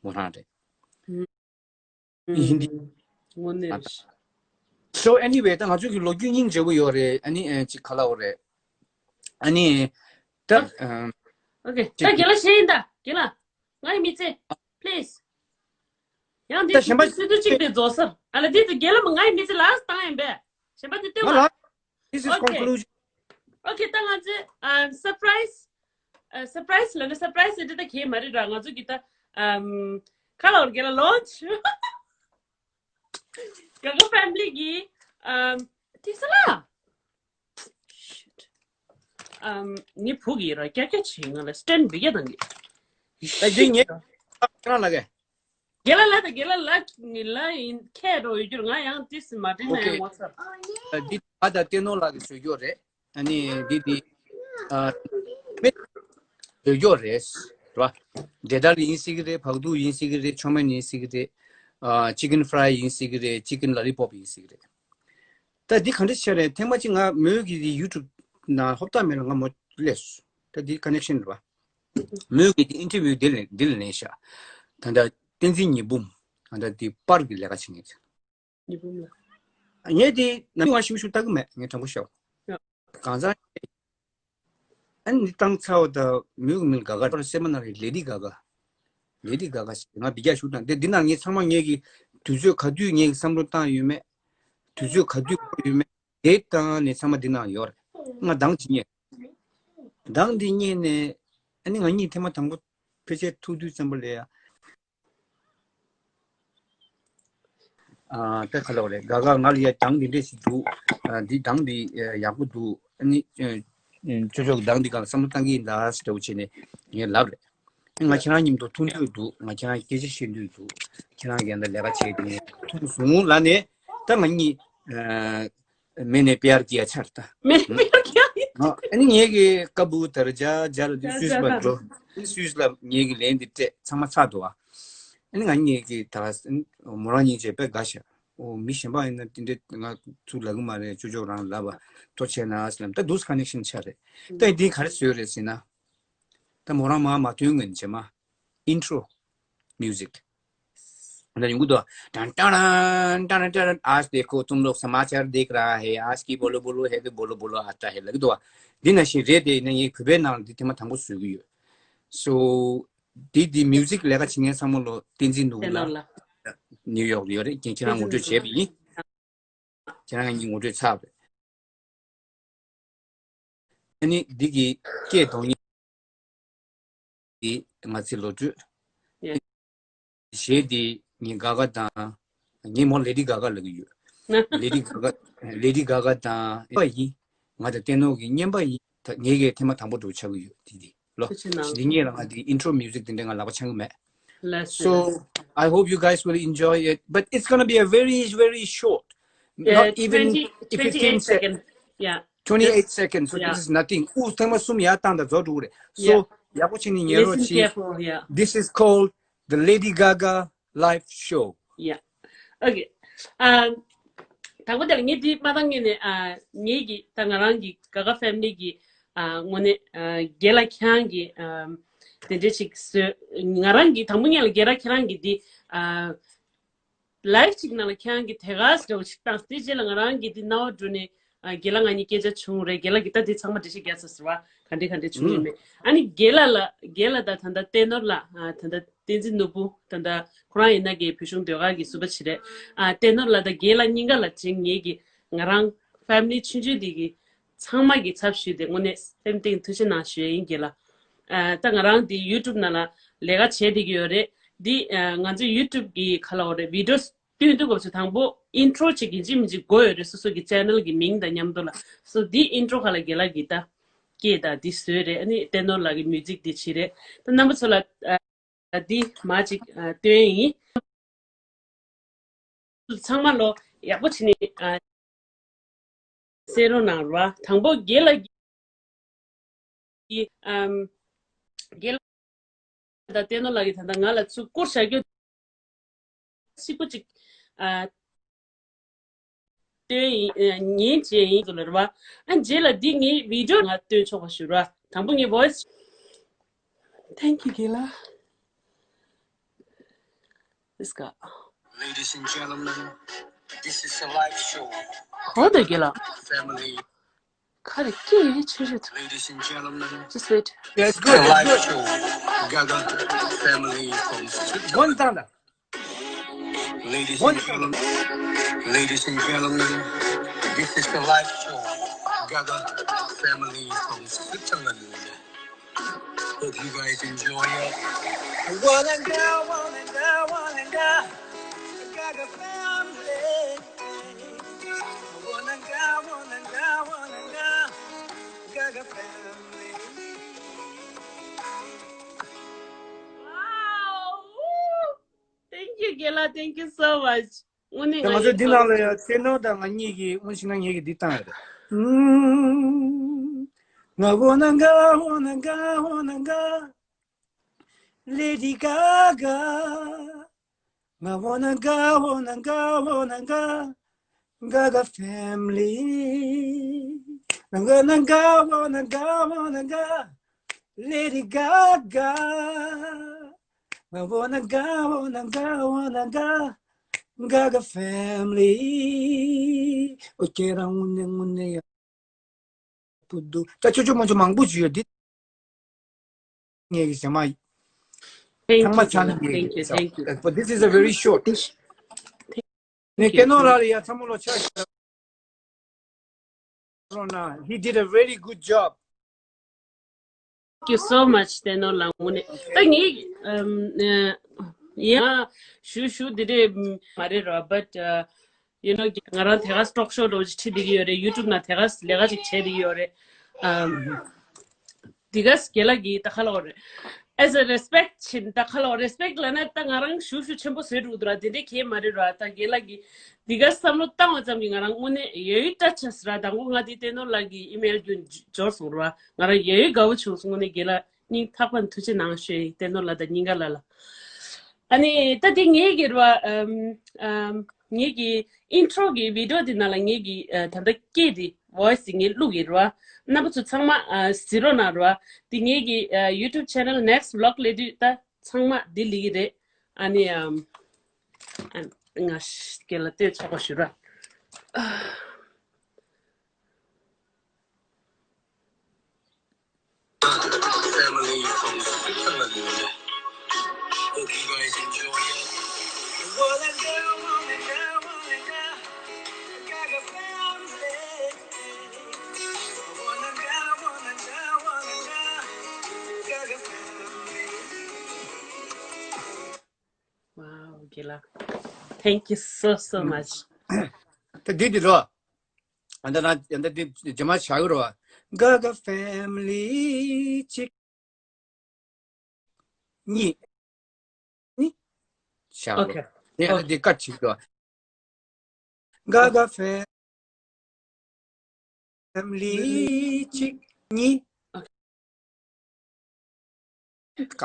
མོ་རང་རེད། ཧིན་དི། དངོས་གནས་རེད། So anyway ད་ང་ཚོ་གི་ལོ་རྒྱུས་སྙིང་རྗེ་པོ་ཡོད་རེད། ཨ་ནི་ཅིག་ག་ལ་འོ་རེད། ཨ་ནི་ད་ཨོ་ཁེ་ད་རྒན་ལགས་ཤེས་ཡིན་ད་རྒན་ལགས། ང་ཡི་མི་ཚེ། Please. ཡང་འདི་ད་གཞན་པ་སུ་དུ་གཅིག་དེ་རྫོགས་སར་ཨ་ལ་འདི་དུ་རྒན་ལགས་མ་ང་ཡི་མི་ཚེ་ལ་བཏང་ཡིན་པས། གཞན་པ་དེ་ལྟེ་ང་བ། ལ། This is okay. Conclusion. Okay ད་ང་ཚོས་ཨ་surprise ཨ་surprise ལ་ནི་surprise ཟེར་དེ་ད་གས་མ་རེད་ར། ང་ཚོ་གི་ད་ཨམ་ཁ་ལ་བར་གས་ལ་launch ག་ག་family གི་ཨམ་དེ་ས་ལ་ཨམ་ནི་བུ་གི་ར་ཀྱ་ཀྱ་ཆེ་ང་ལ་stand བི་ག་དང་གི་ད་ཅིག་ངས་ཁ་ལ་གས། རྒན་ལགས་ལ་དང་རྒན་ལགས་ལ་ལ་ཡིན་ཁྱད་རོ་ཡོད་རྒྱུར་ང་ཡང་ཏིས་མ་དྲན་ན་ཡང་ངོ་ཚ། འདི་ད་ད་ལྟེ་ནོ་ལགས་ཀྱིས་བཟོས་རྒྱུ་རེད། ཨ་ནི་འདི་འདི་ཨ་མི་ ཡོད་ཀྱོག་རེད། རེད་པ། འབྲས་དཀར་ཡིན་སྲིད་ཀྱི་རེད། བག་དུག་ཡིན་སྲིད་ཀྱི་རེད། ཆོ་མེན་ཡིན་སྲིད་ཀྱི་རེད། ཨ། ཅི་ཀན་ཕ་རའི་ཡིན་སྲིད་ཀྱི་རེད། ཅི་ཀན་ལ་ལི་པོབ་ཡིན་སྲིད་ཀྱི་རེད། ད་འདི་ག་འདྲ་བྱས་རེད། ཐེངས་མ་གཅིག་ང་མོས་ཀྱི་འདི་ཡུ་ཊུབ་ནང་ཧོབ་སྟངས་མེད་ལ་ང་མོ་སླེབས་སོང་། ད་འདི་ཀ་ནེག་ཤན་རེད་པ། མོས་ཀྱི་འདི་ཨིན་ཊར་བིའུ་འདི་ལ་འདི་ལ་ལེན་ཤག་ད་ལྟ་བསྟན་འཛིན་ཉི་འབུམ་ད་ལྟ་འདི་པར་གྱི་ལས་ཀ་བྱེད་མཁན་ཅིག་ཉི་འབུམ་ལགས། ངས་འདི་ནམ་རྒྱུན་ང་ཞུ་ཞུ་ལྟ་གི་མེད། ངས་དྲང་པོ་ཤོད། ཡ། གང་ཟག་ཨ་ནི་བཏང་ཚར་བ་དང་མོས་ཀྱི་མིང་དགའ་དགའ་རེད། སེམས་པ་ནང་ལ་ལེ་ཌི་དགའ་དགའ། ལེ་ཌི་དགའ་དགའ་ཞེས་ང་འདི་རྒྱག་ཞུ་དང་། དེ་འདི་ནང་ངས་ཚང་མ་ངས་ཀྱི་དུས་ཚོད་ག་དུས་ངས་ཀྱི་བསམ་བློ་བཏང་ཡོད་མེད། དུས་ཚོད་ག་དུས་འཁོར་ཡོད་མེད། དེ་བཏང་ནས་ཚང་མ་འདི་ནང་ཡོད་རེད། ང་གདངས་ཅིག་རྙེད། གདངས་འདི་རྙེད་ནས་ཨ་ནི་ང་གཉིས་ཐེངས་མ་དང་པོ་ཕལ་ཆེར་ཐུག་དུས་ཙམ་པ་ལ་ཡ། ཨ། དེ་ག་ལབ་རེད། དགའ་དགའ་ང་ལ་ཡ་གདངས་འདི་འདྲས་ཞིག་འདུག་ཨ། འདི་གདངས་འདི་ཡག་པོ་འདུག་ཨ་ནི་ཅོ་ཅོ་གི་གདངས་འདི་སྒང་བསམ་བློ་བཏང་གི་ཡིན་ད་ཟེར་འདྲ་བོ་བྱས་ནས་ངས་ལབ་རེད། ང་ཁྱེད་རང་མཉམ་དུ་མཐོང་འདོད་འདུག་ང་ཁྱེད་རང་སྐད་ཆ་བཤད་འདོད་འདུག་ཁྱེད་རང་གིས་ད་ལས་ཀ་བྱས་ཏེ་མཐོང་སོང་ལབ་ནས། ད་ང་གཉིས་ཨ། མེ་ནེ་པྱར་ཀྱིའ་ཆར་ད། མེ་ནེ་པྱར་ཀྱིའ། ཨ་ནི་ངེད་ཀྱི་ཀ་བུ་ཏར་ཇ་ཇ་ལ་དུས་སུས་ལ་འགྲོ། དུས་སུས་ལ་ངེད་ཀྱི་ལན་འདི་སྤྲད་ཚང་མ་ཚར་འདུག་ཨ་ནི་ང་གཉིས་ཀྱི་ད་མོ་རང་གཉིས་བྱས་དཔེ་དགའ་ཤག་ཨོ་མི་གཞན་པ་ཡིན་ན་དེ་འདྲས་ང་ཚུར་ལབ་གི་མ་རེད། ཅོ་ཅོ་རང་ལབ་པ་ཐུགས་རྗེ་གནང་ཟེར་ལབ། ད་འདུག་སེ་ཀ་ནེག་ཤན་ཆགས་རེད། ད་འདི་ག་རེ་བཟོས་རེད་ཟེར་ན། ད་མོ་རང་མ་མ་ཐོན་ངན་བྱེད་མ། ཨིན་ཊྲོ་མིའུ་ཟིག་ད་ཡོང་གི་འདུག་ཏན་ཏན་ཏན་ཏན། आज देखो तुम लोग समाचार देख रहा है, आज की बोलो बोलो है तो बोलो बोलो आता है ལབ་ཀྱི་འདུག་འདི་ནང་བཞིན་རེད་དེ། ཡིན་ན་ངས་བོད་པའི་ནང་འདི་ཐེངས་མ་དང་པོ་བཟོ་གི་ཡོད། སོ། འདི་འདི་མིའུ་ཟིག་ལས་ཀ་བྱེད་མཁན་ཚང་མ་ལོ་བསྟན་འཛིན་ནོར་བུ་ལགས། ནིའུ་ཡོག་ལ་ཡོད་རེད། ཁྱེད་ཁྱེད་རང་ངོ་སྤྲོད་བྱས་པ་ཡིན། ཁྱེད་རང་གཉིས་ངོ་སྤྲོད་ཚར་བ་རེད། ཨ་ནི་འདི་གི་སྐད་གཏོང་མཁན་འདི་ང་ཚེ་བློ་གྲོས། གཞས་འདི་ངའི་དགའ་དགའ་དང་། ངའི་མོ་ལེ་ཌི་ག་ག་ལབ་ཀྱི་ཡོད། ལེ་ཌི་ག་ག་ལེ་ཌི་ག་ག་དང་པ་ཡིན། ང་དང་བསྟན་ནོར་གྱི་བརྙན་པ་ཡིན། ད་ངེད་ཀྱིས་ཐེངས་མ་དང་པོ་འགྲོ་ཆགས་ཀྱི་ཡོད་དེ་དེ་ལོ། ཐུགས་རྗེ་གནང་། འདི་ངེད་ལ་ང་དེ་ཨིན་ཊྲོ་མིའུ་ཟིག་དེ་འདྲ་ང་ལག་པ་འཆང་གི་མེད། Let's do So this. I hope you guys will enjoy it, but it's gonna be a very, very short. Yeah, not even twenty, if twenty-eight fifteen sec- seconds. Yeah. twenty-eight Just- seconds, so yeah. This is nothing. ཨུ་ཐེངས་མ་གསུམ་ཡར་བཏང་དང་རྫོགས་འགྲོ་གི་རེད། So yeah. ཡག་པོ་བྱས་ནས་ཉན་རོགས་Listen གྱིས། Careful, yeah. This is called the Lady Gaga live show. Yeah. Okay. Um, དང་པོ་དེ་ལ་ངས་འདི་མ་བཏང་ངེས་ནས། ཨ། ངེད་ཀྱི་ད་ང་རང་གི་ག་ག་ཕེ་མི་ལི་གི། ཨ། ངོས་ནས། ཨ། རྒན་ལགས་ཁྱེད་རང་གི། ཨ། དེ་འདྲས་ཅིག་བཟོས། ང་རང་གི་དང་པོ་ཉིད་ལ་རྒན་ལགས་ཁྱེད་རང་གི་འདི། ཨ། ལའིབ་ཅིག་ནང་ལ་ཁྱེད་རང་གི་དེ་ག་ཟེར་བ་ཞིག་བཏང་། དེ་རྗེས་ལ་ང་རང་གི་འདི་རྣ་བ་འགྲོ་ནས། ཨ། རྒན་ལགས་ང་གཉིས་སྐད་ཆ་བྱུང་རེད། རྒན་ལགས་ཀྱིས་ད་འདི་ཚང་མ་འགྲེལ་བཤད་རྒྱག་ཚར་ཟེར་བ། ག་འདྲས་ག་འདྲས་བྱུང་ཡོད་མེད། ཨ་ནི་རྒན་ལགས་ལ། རྒན་ལགས་དང་ད་ལྟ་བསྟན་ནོར་ལགས། ཨ། ད་ལྟ་བསྟན་འཛིན་ནོར་བུ། ད་ལྟ་ཁོ་རང་ཡིན་ན་གི་བོད་གཞུང་ཟློས་གར་གྱི་ཟུར་པ་ཅིག་རེད། ཨ། བསྟན་ནོར་ལགས་དང་རྒན་ལགས་གཉིས་ཀ་ལ་ཅིག་ངེད་ཀྱི་ང་རང་ཕེ་མི་ལི་ཆུང་ཆུང་འདི་གི་ཚང་མ་གི་ཚབ་ཞུས་ཏེ་དངོས་གནས་སེམས་གཏིང་ཐུགས་རྗེ་གནང་ཞུ་ཡ་ཡིན། རྒན་ལགས། ཨ། ད་ང་རང་འདི་ཡུ་ཊུབ་ནང་ལ་ལས་ཀ་བྱས་བསྡད་ཀྱི་ཡོད་རེད། འདི། ཨ། ང་ཚོ་ཡུ་ཊུབ་གི་ག་ལབ་དགོས་རེད། བི་ཌི་ཡོ་བཏོན་དུས་སྐབས་སུ་དང་པོ་ཨིན་ཊྲོ་ཅིག་ཡིན་གཅིག་མིན་གཅིག་དགོས་ཡོད་རེད། སོ་སོ་གི་ཅེ་ནལ་གི་མིང་དང་མཉམ་དུ་ལ། སོ་འདི་ཨིན་ཊྲོ་ཁ་ལ་རྒན་ལགས་ཀྱིས་ད་སྐད་དང་འདི་བཟོས་རེད། ཨ་ནི་བསྟན་ནོར་ལགས་ཀྱིས་མིའུ་ཟིག་འདི་བྱས་རེད། ད་རྣམ་པ་ཚོ་ལ། ཨ། འདི་མ་ཅིག་ཨ། སྟོན་ཡིན། ཚང་མ་ལོ་ཡག་པོ་བྱས་ནས། ཨ། གསན་རོགས་གནང་རོགས། དང་པོ་རྒན་ལགས་ཀྱིས། ཨམ། རྒན་ལགས་དང་བསྟན་ནོར་ལགས་ཀྱིས་ད་ལྟ་ང་ལ་ཚུར་བསྐུར་བྱ་རྒྱུ། གཅིག་པུ་གཅིག་ཨ། སྟོན་ཡིན། ཨ། ཉན་བྱས་ཡིན་ཟེར་ལ་རེད་བ། ཨ། རྗེས་ལ་འདི་ངའི་བི་ཌི་ཡོ་ང་སྟོན་ཆོག་པ་ཞུ་ར། དང་པོ་ངའི་ཝོ་ཡི་སི། Thank you རྒན་ལགས། Let's go. Ladies and gentlemen, this is a live show. ཧོ་དེ་རྒན་ལགས། Family. ཁ་རེ་སྐད་ཡེ་ཆེ་ཆེ། Ladies and gentlemen, just wait. Yeah, it's a good, it's live good. Show. Gaga family from Switzerland. One time. Ladies and gentlemen, ladies and gentlemen, this is the live show. Gaga family from Switzerland. Hope you guys enjoy it. One and down, one and down, one and down. Gaga family. One and down, one and down, one and down. Gaga family. Wow! Thank you རྒན་ལགས། Thank you so much. དངོས་གནས་ད་ང་ཚོ་འདི་ནང་ལ་ཡང་བསྟན་ནོར་དང་ང་གཉིས་ཀྱིས་དངོས་གཞི་ན་ངེད་ཀྱིས་འདི་བཏང་ཡོད་རེད། ཨུམ། I wanna go, wanna go, wanna go. Lady Gaga. I wanna go, wanna go, wanna go. Gaga family. I wanna go, wanna go, wanna go. Lady Gaga. I wanna go, wanna go, wanna go. Gaga family. Okay, རང་དངོས་གནས་དངོས་གནས་ཡག་པོ་འདུག་ད་ཆོ་ཆོ་མོ་ཆོ་མང་པོ་ཞིག་ཡོད་འདི། ངེད་ཀྱི་ཟེར་མ། Thank you, ཚང་མ་ཚང་ངེད་ཀྱི། Thank you, thank you. But this is a very short. Thank you, thank you. ནས་ཀེ་ནོ་ལ་ཡ་ཚང་མ་ལོ་ཆ་ཤས་རོ་ན། He did a very good job. Thank you so much, ཏེ་ནོ་ལ་དངོས་གནས། ད་ངས་ཨམ་ཨ་ཡང་ཞུ་ཞུ་འདི་འདྲས་མ་རེད་ར། But uh, you know, ང་རང་དེ་ག་talk show འདྲ་བོ་ཅིག་ཁྲིད་བསྡད་ཀྱི་ཡོད་རེད། YouTube ནང་དེ་ག་ལས་ཀ་ཅིག་བྱས་བསྡད་ཀྱི་ཡོད་རེད། ཨམ། འདི་ག་རྒན་ལགས་ཀྱིས་ད་ག་ལབ་དགོས་རེད། As a respect ཕྱིན་ད་ག་ལབ་དགོས། Respect ལབ་ན་ད་ང་རང་ཞུ་ཞུ་ཆེན་པོ་བཟོས་འགྲོ་གི་འདུག་ར། དེ་འདྲས་གང་ཡང་མ་རེད་ར། ད་རྒན་ལགས་ཀྱིས་འདི་ག་བསམ་བློ་བཏང་བ་ཙམ་གྱིས་ང་རང་དངོས་གནས་ཡ་ཡི་སྐྲག་ཆགས་སོང་ར། དང་པོ་ང་དེ་ཏེ་ནོ་ལགས་ཀྱི་email བརྒྱུད་འབྱོར་སོང་ར། ང་རང་ཡ་ཡི་དགའ་བོ་བྱུང་སོང་། དངོས་གནས་རྒན་ལགས་སྙིང་ཐག་པ་ནས་ཐུགས་རྗེ་གནང་ཞུ་ཡ་ཡིན། ཏེ་ནོ་ལགས་དང་སྙིང་ག་ལགས་ལ། ཨ་ནི་ད་དེ་ངེད་ཀྱི་ར། ཨམ་ཨམ། ངེད་ཀྱི་intro གི་video དེ་ནང་ལ་ངེད་ཀྱི་ཨ་ད་ལྟ་སྐད་དེ་voice དེ་ངས་བླུགས་ཡིན་ར། རྣམ་པ་ཚོ་ཚང་མ་ཨ་གཟིགས་རོགས་གནང་ར། དེ་ངེད་ཀྱི་ཨ་YouTube channel next vlog སླེབས་དུས་ད་ཚང་མ་དེ་སླེབས་ཀྱི་རེད། ཨ་ནི་ཨམ་ཨ་ང་རྒན་ལགས་བསྟན་ཆོག་པ་ཞུ་ར། Family from Switzerland. Hope you guys enjoy it. Wow, རྒན་ལགས། Thank you so so much. ད་འདི་འདི་རོ། ཨ་ད་ན་ཨ་ད་འདི་རྗེས་མ་བྱ་གི་རོ། Gaga family གཅིག་གཉིས། ནི། བྱ་གི་རོ། Okay. ནི་ཨ་ད་འདི་ཀ་གཅིག་རོ། Gaga family གཅིག་གཉིས།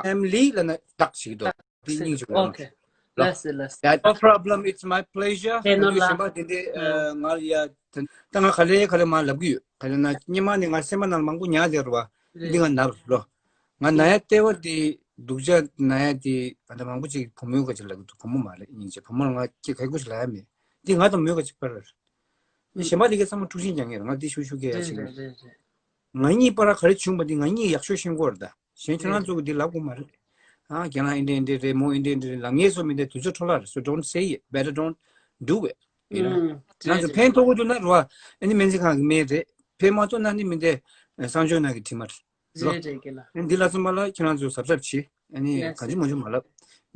Family ལབ་ན་བདག་ཞིག་འདུག་འདི་སྙིང་རྗེ་པོ། Okay. ལགས་སེ་ལགས་སེ། No problem, it's my pleasure. ཏེ་ནོ་ལགས། གཞན་པ་དེ་འདྲའི་ཨ་ང་ལ་ཡ་ད་ང་ག་ལེ་ག་ལེ་མ་ལབ་ཀྱི་ཡོད། ག་ལེ་ན་སྙེ་མ་ནས་ང་སེམས་པ་ནང་མང་པོ་ཉར་ཡོད་རེད་བ། འདི་ང་ན་རོ། ང་ན་ཡ་ལྟེ་བ་དེ་སྡུག་ཅག་ན་ཡ་དེ་ཨ་ད་མང་པོ་ཅིག་བུ་མོའི་ག་ཅིག་ལབ་ཀྱི་འདུག་བུ་མོ་མ་རེད། སྙིང་རྗེ། བུ་མོ་ལ་ང་སྐད་ག་གུ་ཞིག་ལབ་ཡ་མེད། འདི་ང་དང་མོའི་ག་ཅིག་པར་རེད། གཞན་པ་དེ་གའི་ཚང་མ་འཁྲུག་ཤིང་རྒྱག་ངེས་རེད། ང་འདི་ཤུགས་ཤུགས་སྐད་ཡ་ཞིག་རེད། རེད་རེད་རེད། ང་གཉིས་བར་ག་རེ་བྱུང་བ་འདི་ང་གཉིས་ཡག་ཤོས་ཤེས་ཀྱི་ཡོད་རེད་ད། གཞན་ཁྱེད་རང་ཚོ་གིས་འདི་ལབ་དགོས་མ་རེད། ཨ་རྒན་ལགས་འདི་འདྲ་འདི་འདྲ་རེད། མོ་འདི་འདྲ་འདི་འདྲ་རེད་ལབ་ངེས་སོ་མི་འདི་དུས་ཚོད་འཕྲོ་བརླག་རེད། So don't say it, better don't do it, you know. ཁྱེད་རང་ཚོ་ཕན་ཐོགས་ཀྱི་འདུག་ན་རེད་བ། ཨ་ནི་སྨན་རྩིས་ཁང་གི་སྨན་རེད། ཕན་མ་ཐོགས་ན་ནི་མི་འདི་གསང་སྤྱོད་ནང་གི་དྲི་མ་རེད། རེད་རེད་རྒན་ལགས། ཨ་ནི་འདི་ལ་སོང་བ་ལ་ཁྱེད་རང་ཚོ་གཟབ་གཟབ་བྱེད། ཨ་ནི་ག་ཅི་མ་ཅི་མ་ལབ།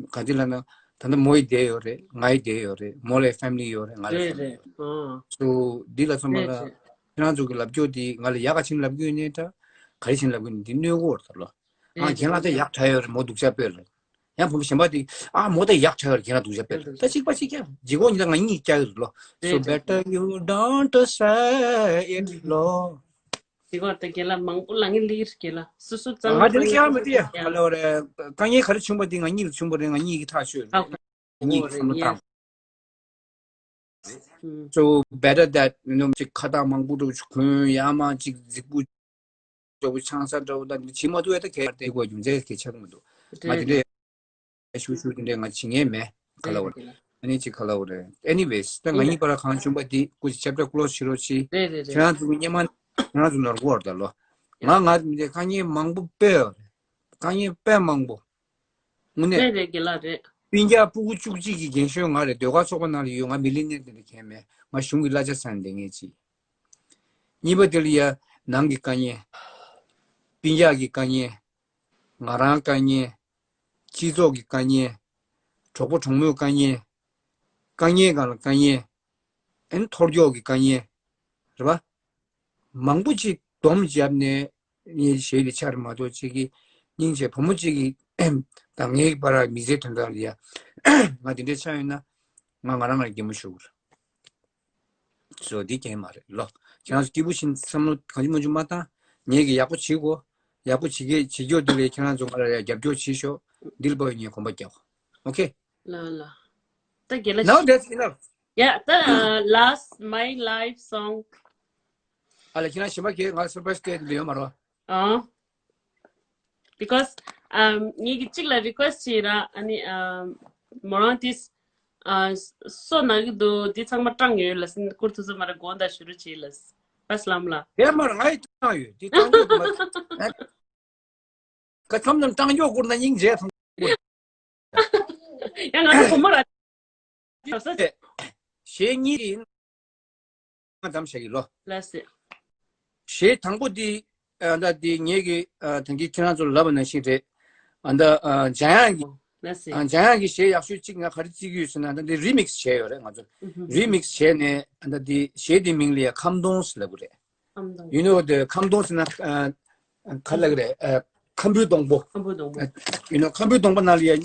ག་ཅི་ལབ་ན་ད་ལྟ་མོ་ཡི་བསྡད་ཡོད་རེད། ང་ཡི་བསྡད་ཡོད་རེད། མོ་ལ་family ཡོད་རེད། ང་ལ་family ཡོད་རེད། So འདི་ལ་སོང་བ་ལ་ཁྱེད་རང་ཚོ་གི་ལབ་རྒྱུ་འདི་ང་ལ་ཡག་ག་ཅིག་ལབ་རྒྱུ་ཡིན་ནའི་འདྲ། ག་རེ་ཅིག་ལབ་རྒྱུ་ཡིན་འདི་གནོད་གོ་རེད་ལོ། ཨ་རྒན་ལགས་ད་ཡག་དྲག་ཡོད་རེད། མོ་སྡུག་ཅག་དཔེ་རེད། ཡང་བུ་མོ་གཞན་པ་དེ་ཨ་མོ་ད་ཡག་དྲག་ཡོད་རེད། རྒན་ལགས་སྡུག་ཅག་དཔེ་རེད། ད་གཅིག་པ་གཅིག་རྐྱང་ལྗིད་ཁོག་ཉིད་ད་ང་གཉིས་ཀྱག་ཡོད་རེད་ལོ། So better you don't say it ལོ། ལྗིད་ཁོག་ད་རྒན་ལགས་མང་པོ་ལབ་ངེས་ལིར་རྒན་ལགས་སོ་སོ་ཙང་ང་དེ་ནི་ཀྱག་མི་དེ་ཡ་ག་ལ་བ་རེད། དཀའ་ངལ་ག་རེ་བྱུང་བ་དེ་ང་གཉིས་ལ་བྱུང་བ་རེད། ང་གཉིས་ཀྱིས་ཐག་ཆོད་རེད། ཨ་ང་གཉིས་ཀྱིས་བསམ་བློ་བཏང་། So better that you know ཅིག་ཁ་བཏགས་མང་པོ་འདྲ་བོ་ཅིག་གོན་ཡ་མ་ཅིག་རྫིག་པོ་འདྲ་བོ་ཆང་ས་འདྲ་བོ་དང་འདི་བྱེད་མ་ཐུབ་ཡ་ད་གལ་ཏེ་གོ་རྒྱུ་མཚན་གལ་ཆགས་མི་འདུག་ང་དེ་འདྲས་ཤུ་ཤུ་དེ་འདྲས་ང་བྱེད་ངེས་མེད་ག་ལ་བ་རེད། ཨ་ནི་ཅིག་ག་ལ་བ་རེད། Anyways ད་ང་གཉིས་བར་གང་བྱུང་བ་འདི་སྐུ་མཁྱེན་chapter close བྱེད་རོགས་གྱིས། རེད་རེད་རེད། ཁྱེད་རང་ཚོ་གི་སྙེ་མ་ཁྱེད་རང་ཚོ་ནོར་གོ་བ་རེད་ད་ལོ། ང་ང་མི་འདྲས་དཀའ་ངལ་མང་པོ་དཔེ་ཡོད་རེད། དཀའ་ངལ་དཔེ་མང་པོ། དངོས་གནས། རེད་རེད་རྒན་ལགས་རེད། སྤུན་ཀྱག་སྤུ་གུ་བཅུ་གཅིག་གི་རྒན་གཞོན་ང་རེད། ཟློས་གར་ཚོགས་པ་ནང་ལ་ཡོད། ང་མི་ལི་ནེར་དེ་འདྲ་གང་མེད། ང་གཞུང་གི་གླ་ཆ་ཟ་ནས་བསྡད་མཁན་ཅིག་གཉིས་པ་དེ་ལ་ཡ་ནང་གི་དཀའ་ངལ། སྤུན་ཀྱག་གི་དཀའ་ངལ། ང་རང་དཀའ་ངལ། སྤྱི་ཚོགས་ཀྱི་དཀའ་ངལ། གྲོགས་པོ་གྲོགས་མོའི་དཀའ་ངལ། དཀའ་ངལ་སྒང་ལ་དཀའ་ངལ། ཨེ་ནི་ཐོར་ཀྱོག་གི་དཀའ་ངལ། རེད་པ། མང་པོ་ཅིག་སྡོམ་བརྒྱབ་ནས་ངའི་གཞས་དེ་ཆགས་རེད་མ་གཏོགས་ཅིག་གི་སྙིང་རྗེ་བུ་མོ་ཅིག་གི་དང་ངའི་བར་མི་ཚེ་དོན་དག་ལ་ཡ་ང་དེ་འདྲའི་ཆགས་ཡོད་ན་ང་ང་རང་ང་གད་མོ་ཤོར་གི་རེད། བཟོ་འདི་གང་མ་རེད་ལོ། ཁྱེད་རང་ཚོ་སྐྱིད་པོ་ཞིག་བསམ་བློ་གང་ཅི་མང་ཅི་མ་བཏང་། ངེད་ཀྱིས་ཡག་པོ་བྱེད་དགོས། ཡག་པོ་བྱེད་ཀྱི་བྱེད་རྒྱུ་འདི་ལས་ཁྱེད་རང་ཚོ་ང་ལ་རྒྱབ་སྐྱོར་བྱེད་ཤོག་འདི་ལ་དཔག་ངས་གོམ་པ་རྒྱག Okay. ལ་ལ། ད་རྒན་ལགས། Now that's enough. Yeah, ད last my life song. ཨ་ལ་ཁྱེད་རང་གཞན་པ་གས་ང་surprise སྤྲད་འདི་ཡོད་མ་རོ། ཨ། Because um ངེད་ཀྱི་གཅིག་ལ་request བྱས་ར། ཨ་ནི་um མོ་རང་དེས་ཨ་སོ་ན་གི་འདུག་འདི་ཚང་མ་སྤྲང་ཡོད་ལ་སིན་ཀུར་ཐུ་ཚོ་མ་ར་དགོངས་དག་ཞུ་རུ་བྱས་ལ་སི་པ་སི་ལམ་ལ། དེ་མ་ར་ང་ཡི་སྤྲང་ཡོད་འདི་སྤྲང་ཡོད་མ། ཁ་ཚམ་ནམ་སྤྲང་ཡོད་ཀུར་ན་སྙིང་རྗེ་ཐང་། ཡང་ང་ཚོ་བུ་མོ་ར། གཞས་གཉིས་ཡིན། ང་འདམ་བྱ་གི་ལོ། ལགས་སེ། གཞས་དང་པོ་འདི་ཨ་ད་འདི་ངེད་ཀྱི་ཨ་ད་གིན་ཁྱེད་རང་ཚོ་ལབ་པ་ནང་བཞིན་རེད། ཨ་ད་ཨ་འཇམ་དབྱངས་ཀྱི་ལགས་སེ། ཨ་འཇམ་དབྱངས་ཀྱི་གཞས་ཡག་ཤོས་གཅིག་ང་ག་རེ་བརྩི་གི་ཡོད་ཟེར་ན་ད་འདི་remix བྱས་ཡོད་རེད་ང་ཚོ། ཨུ་ཧུ། Remix བྱས་ནས་ཨ་ད་འདི་གཞས་འདི་མིང་ལ་ཡ་ཁམ་སྡོང་ཟེར་ལབ་གི་རེད། ཁམ་སྡོང་། You know the ཁམ་སྡོང་ཟེར་ན་ཨ་ག་ལབ་གི་རེད། ཨ་ཁམ་བུའི་སྡོང་པོ། ཁམ་བུའི་སྡོང་པོ། You know ཁམ་བུའི་སྡོང་པོ་ནང་ལ་ཡ་ཨ་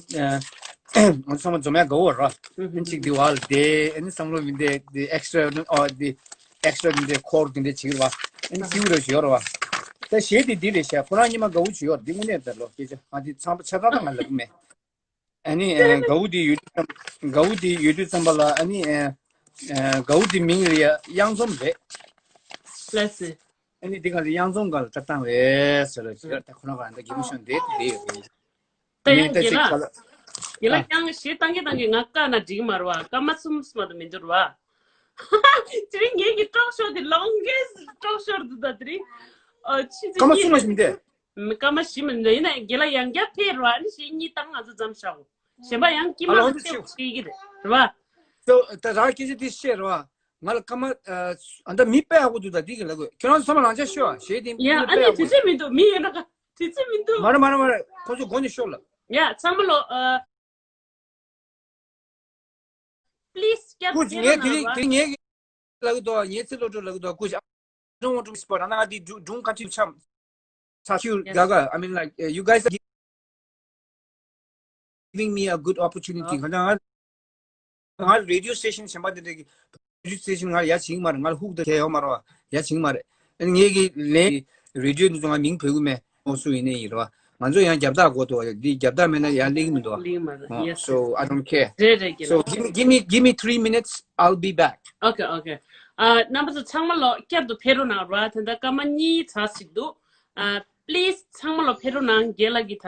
ང་ཚོ་ཚང་མ་འཛོམས་ཡ་དགའ་བོ་ར། ཨ་ནི་གཅིག་འདི་བ་ལ་བསྡད། ཨ་ནི་བསམ་བློ་མི་འདས་འདི་extra ཨོ་འདི་extra འདི་འདྲ་འཁོར་འདི་འདྲ་བྱེད་ཀྱི་ར་བ། ཨ་ནི་སྐྱིད་པོ་ར་ཞིག་ཡོད་ར་བ། ད་གཞས་འདི་འདི་རེད་ཤག་ཁོ་རང་ཉི་མ་དགའ་བོ་ཞིག་ཡོད་ར། འདི་དངོས་གནས་ད་ལོ་སྐད་ཆ་ང་འདི་ཚང་མ་ཆ་ཚང་ད་ང་ལབ་གི་མེད། ཨ་ནི་ཨ་དགའ་བོ་འདི་ཡོད་དུས་ཙམ་དགའ་བོ་འདི་ཡོད་དུས་ཙམ་པ་ལ་ཨ་ནི་ཨ་ཨ་དགའ་བོ་འདི་མིང་རེད་ཡ་གཡང་འཛོམས་རེད། ལགས་སེ། ཨ་ནི་འདི་ག་ལ་གཡང་འཛོམས་ག་ལ་ལྟ་སྟངས་རེད་ཟེར་ལ་ཟེར་ད་ཁོ་རང་ག་ལ་འདི་གི་མི་ཤོང་འདི་འདི་ཡོད་གི། ད་ཡང་རྒན་ལགས། རྒན་ལགས་ཀྱང་གཞས་བཏང་གི་བཏང་གི་ང་བཀག་ན་འགྲིག་མ་རེད་བ། སྐར་མ་གསུམ་མ་གཏོགས་མི་འདུག་རེད་བ། དེ་རིང་ངེད་ཀྱི་ཊོག་ཤོ་དེ་longest ཊོག་ཤོ་འདུག་ད་དེ་རིང་། ཨ་ཆུ་ཚོད་སྐར་མ་གཉིས་གསུམ་མ་ཞིག་མི་འདུག་སྐར་མ་བཞི་མ་འདུག་ཡིན་ན་རྒན་ལགས་ཡང་བསྐྱར་ཕེབས་རོགས། ཨ་ནི་གཞས་གཉིས་བཏང་ང་ཚོ་མཚམས་བཞག་གོ་གཞན་པ་ཡང་དཀྱིལ་མ་ལ་ལ་ཧོན་ཤེས་ཤེས་ཀྱི་རེད་རེད་བ། So ད་རང་སྐད་ཆ་དེ་བཤད་རེད་བ། ང་ལ་སྐར་མ་ཨ་ད་མི་དཔེ་ཡག་པོ་འདུག་ད་འདི་གི་ལ་དགོས་ཁྱོད་རང་ཚོ་ཚང་མ་རང་ཅག་ཤོད་ཨ། གཞས་དེ་ཡ་མི་ཨ་དཔེ་ནི་ཡག་པོ་དུས་འདུག་ཚོད་མི་འདུག་མི་ཡོད་ན་ག་དུས་ཚོད་མི་འདུག་མ་རེད་མ་རེད་མ་རེད། ཁོ་ཚོ་མགོ་ནས་ཤོར་ལ། ཡ་ཚང་མ་ལོ་ཨ། Please བསྐྱར་ཁོ་ཕེབས་ངས་རོགས་དེ་རིང་དེ་རིང་ངས་ལབ་གི་འདུག་ངས་ཚེ་བློ་གྲོས་ལབ་གི་འདུག་ཁོ་I don't want to miss spot. ང་ང་འདི་སྒྲུང་སྒྲུང་ག་ཅིག་འཆམ། ཚ་ཁྱུ་དགའ་དགའ། I mean like uh, you guys are giving me a good opportunity. གང་ལྟར་ང་ང་radio station གཞན་པ་དེ་འདྲ་གི་radio station ང་ཡ་བྱིང་མ་རེད། ང་ལ་ཧུག་ད་གས་ཡོད་མ་རེད་བ། ཡ་བྱིང་མ་རེད། ཨ་ནི་ངེད་ཀྱི་ལན་radio འདི་ཚོ་ང་མིང་འབོད་གི་མེད། ཨོ་སུ་ཡིན་ནའི་ཡིན་རེད་བ། ང་ཚོ་ཡང་རྒྱབ་རྟགས་དགོས་འདུག་འདི་རྒྱབ་རྟགས་མེད་ན་ཡར་སླེབས་ཀྱི་མི་འདུག་ལིང་མ་རེད། ཨོ་Yes, so yes. I don't care. རེད་རེད་རྒན་So ལགས། Give me, give me, give me three minutes. I'll be back. Okay, okay. ཨ་རྣམ་པ་ཚོ་ཚང་མ་ལོ་བསྐྱར་དུ་ཕེབས་རོགས་གནང་རོགས། ད་ལྟ་སྐར་མ་གཉིས་ཚར་ཞིག་འདུག་ཨ་please ཚང་མ་ལོ་ཕེབས་རོགས་གནང་། རྒན་ལགས་ཀྱིས་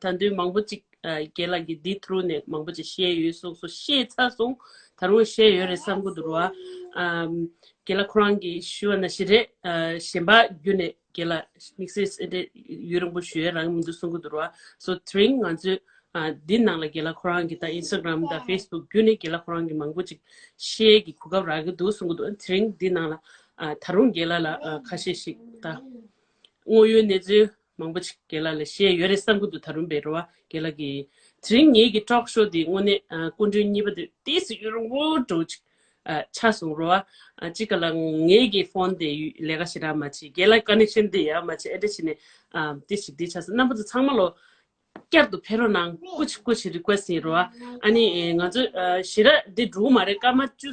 ད་ད་དུང་མང་པོ་ཅིག་ཨ་རྒན་ལགས་ཀྱིས་འདི་through ནས་མང་པོ་ཅིག་བཤད་ཡོད་གསུངས་སོང་། བཤད་ཚར་སོང་། ད་རུང་བཤད་ཡོད་རེད་བསམ་གྱི་འདུག་རོ། ཨ་རྒན་ལགས་ཁོ་རང་གིས་ཞུ་བ་ནང་བཞིན་རེད། ཨ་གཞན་པ་བརྒྱུད་ནས་རྒན་ལགས་དམིགས་བསལ་ཨེ་འདྲ་ཡུན་རིང་པོ་ཞུ་ཡས་རག་གི་མི་འདུག་གསུང་གི་འདུག་ར། So དེ་རིང་ང་ཚོས་ཨ་འདི་ནང་ལ་རྒན་ལགས་ཁོ་རང་གིས་ད་Instagram དང་Facebook བརྒྱུད་ནས་རྒན་ལགས་ཁོ་རང་གིས་མང་པོ་ཅིག་བཤད་ཀྱི་གོ་སྐབས་རག་གི་འདུག་གསུང་གི་འདུག་དེ་རིང་འདི་ནང་ལ་ཨ་ད་རུང་རྒན་ལགས་ལ་ཨ་ཁ་ཤས་ཤིག་ད་དངོས་ཡོད་གནས་ཚུལ་མང་པོ་ཅིག་རྒན་ལགས་ལ་བཤད་ཡོད་རེད་བསམ་གི་འདུག་ད་རུང་བེ་རོ་བ་རྒན་ལགས་ཀྱིས་དེ་རིང་ངེད་ཀྱི་ཊོག་ཤོ་འདི་དངོས་གནས་ཨ་སྐུ་མགྲོན་གཉིས་པ་དེ་ཏོག་ཙམ་ཡུན་རིང་པོ་འགྲོ་ཅིག་ཨ་ཆགས་སོང་རོ། ཨ་གཅིག་ག་ལ་ངེད་ཀྱི་ཕོན་དེ་ལས་ཀ་ཞེ་དྲག་མ་བྱེད། རྒན་ལགས་ཀ་ནེག་ཤན་དེ་ཡག་མ་བྱེད། ཨེ་འདྲ་བྱས་ནས་ཨ་དེ་ཞིག་དེ་ཆགས་སོང་། རྣམ་པ་ཚོ་ཚང་མ་ལོ་བསྐྱར་དུ་ཕེབས་རོགས་གནང་། སྐུ་མཁྱེན་སྐུ་མཁྱེན་རི་ཀུ་ཨེ་སི་ཡིན་རོ། ཨ་ནི་ཨེ་ང་ཚོ་ཨ་ཞེ་དྲག་འདི་འགྲོ་གི་མ་རེད། སྐར་མ་བཅུ་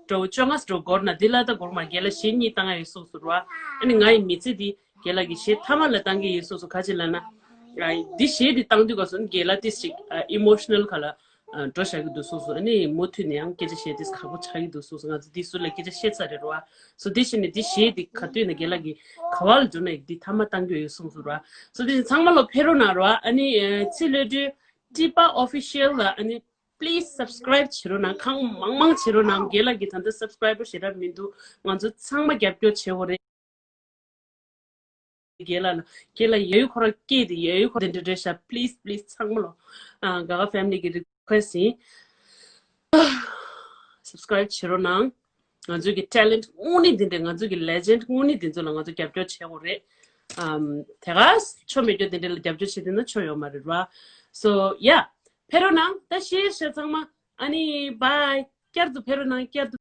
འགྲོ་བཅོ་ལྔ་འགྲོ་འགོར་ན་འདི་ལ་ད་འགོར་མ་རྒན་ལགས་གཞས་གཉིས་བཏང་ཡ་ཡོད་གསུངས་སོང་རོ། ཨ་ནི་ང་ཡི་མི་ཚེ་འདི་རྒན་ལགས་ཀྱི་གཞས་མཐའ་མ་ལ་བཏང་གི་ཡོད་གསུངས་སོང་། ག་ཅི་ལབ་ན་ཨ་འདི་གཞས་འདི་བཏང་དུས་ག་སོང་རྒན་ལགས་ཏོག་ཙམ་ཅིག་ཨ་ཨི་མོ་ཤི་ནལ་ག་ལ་ཨ་འགྲོ་བཞག་གི་འདུག་གསུངས་སོང་། ཨ་ནི་མུ་མཐུད་ནས་ཡང་སྐད་ཆ་བཤད་དུས་ཁག་པོ་ཆགས་ཀྱི་འདུག་གསུངས་སོང་། ང་ཚོ་འདི་ཟུར་ལ་སྐད་ཆ་བཤད་ཚར་རེད་རོ། སོ་འདི་བཞིན་ནི་འདི་གཞས་འདི་ག་དུས་ནས་རྒན་ལགས་ཀྱིས་ག་བ་ལ་འགྲོ་ན་འདི་མཐའ་མ་བཏང་རྒྱུ་ཡོད་གསུངས་སོང་རོ། སོ་འདི་ཚང་མ་ལོ་ཕེབས་རོགས་གནང་རོ། ཨ་ནི་ཚེ་བློ་གྲོས་ཊི་པ་ཨོ་ཕི་ཤལ་ལ་ཨ་ནི་please subscribe བྱེད་རོགས་གནང་། གང་མང་མང་བྱེད་རོགས་གནང་། རྒན་ལགས་ཀྱིས་ད་ལྟ་སབ་སི་ཀ་རའི་བར་ཞེ་དྲག་མི་འདུག་ང་ཚོ་ཚང་མ་རྒྱབ་སྐྱོར་བྱེད་དགོས་རེད། རྒན་ལགས་ལ་རྒན་ལགས་ཡ་ཡུ་ཁོ་རང་སྐད་དེ་ཡ་ཡུ་ཁོ་དེ་འདྲ་རེད་ཤག please please ཚང་མ་ལོ་ཨ་ག་ག་ཕེ་མི་ལི་གི་རི་ཀུ་ཨེ་སི་ཡིན། སབ་སི་ཀ་རའི་བར་བྱེད་རོགས་གནང་། ང་ཚོའི་གི་ཊེ་ལེན་ཊི་དངོས་གནས་འདི་འདྲ་ང་ཚོའི་གི་ལེ་ཇེན་ཌི་དངོས་གནས་འདི་ཚོ་ལ་ང་ཚོ་རྒྱབ་སྐྱོར་བྱེད་དགོས་རེད། ཨམ་དེ་ག་ཆོ་མེད་རྒྱུ་འདི་འདྲ་ལ་རྒྱབ་སྐྱོར་བྱེད་འདི་ན་ཆོ་ཡོད་མ་རེད་ར། So yeah ཕེབས་རོགས་གནང་། ད་ཤེས་ཤེས་ཚང་མ་ཨ་ནི་bye བསྐྱར་དུ་ཕེབས་རོགས་གནང་། བསྐྱར་དུ།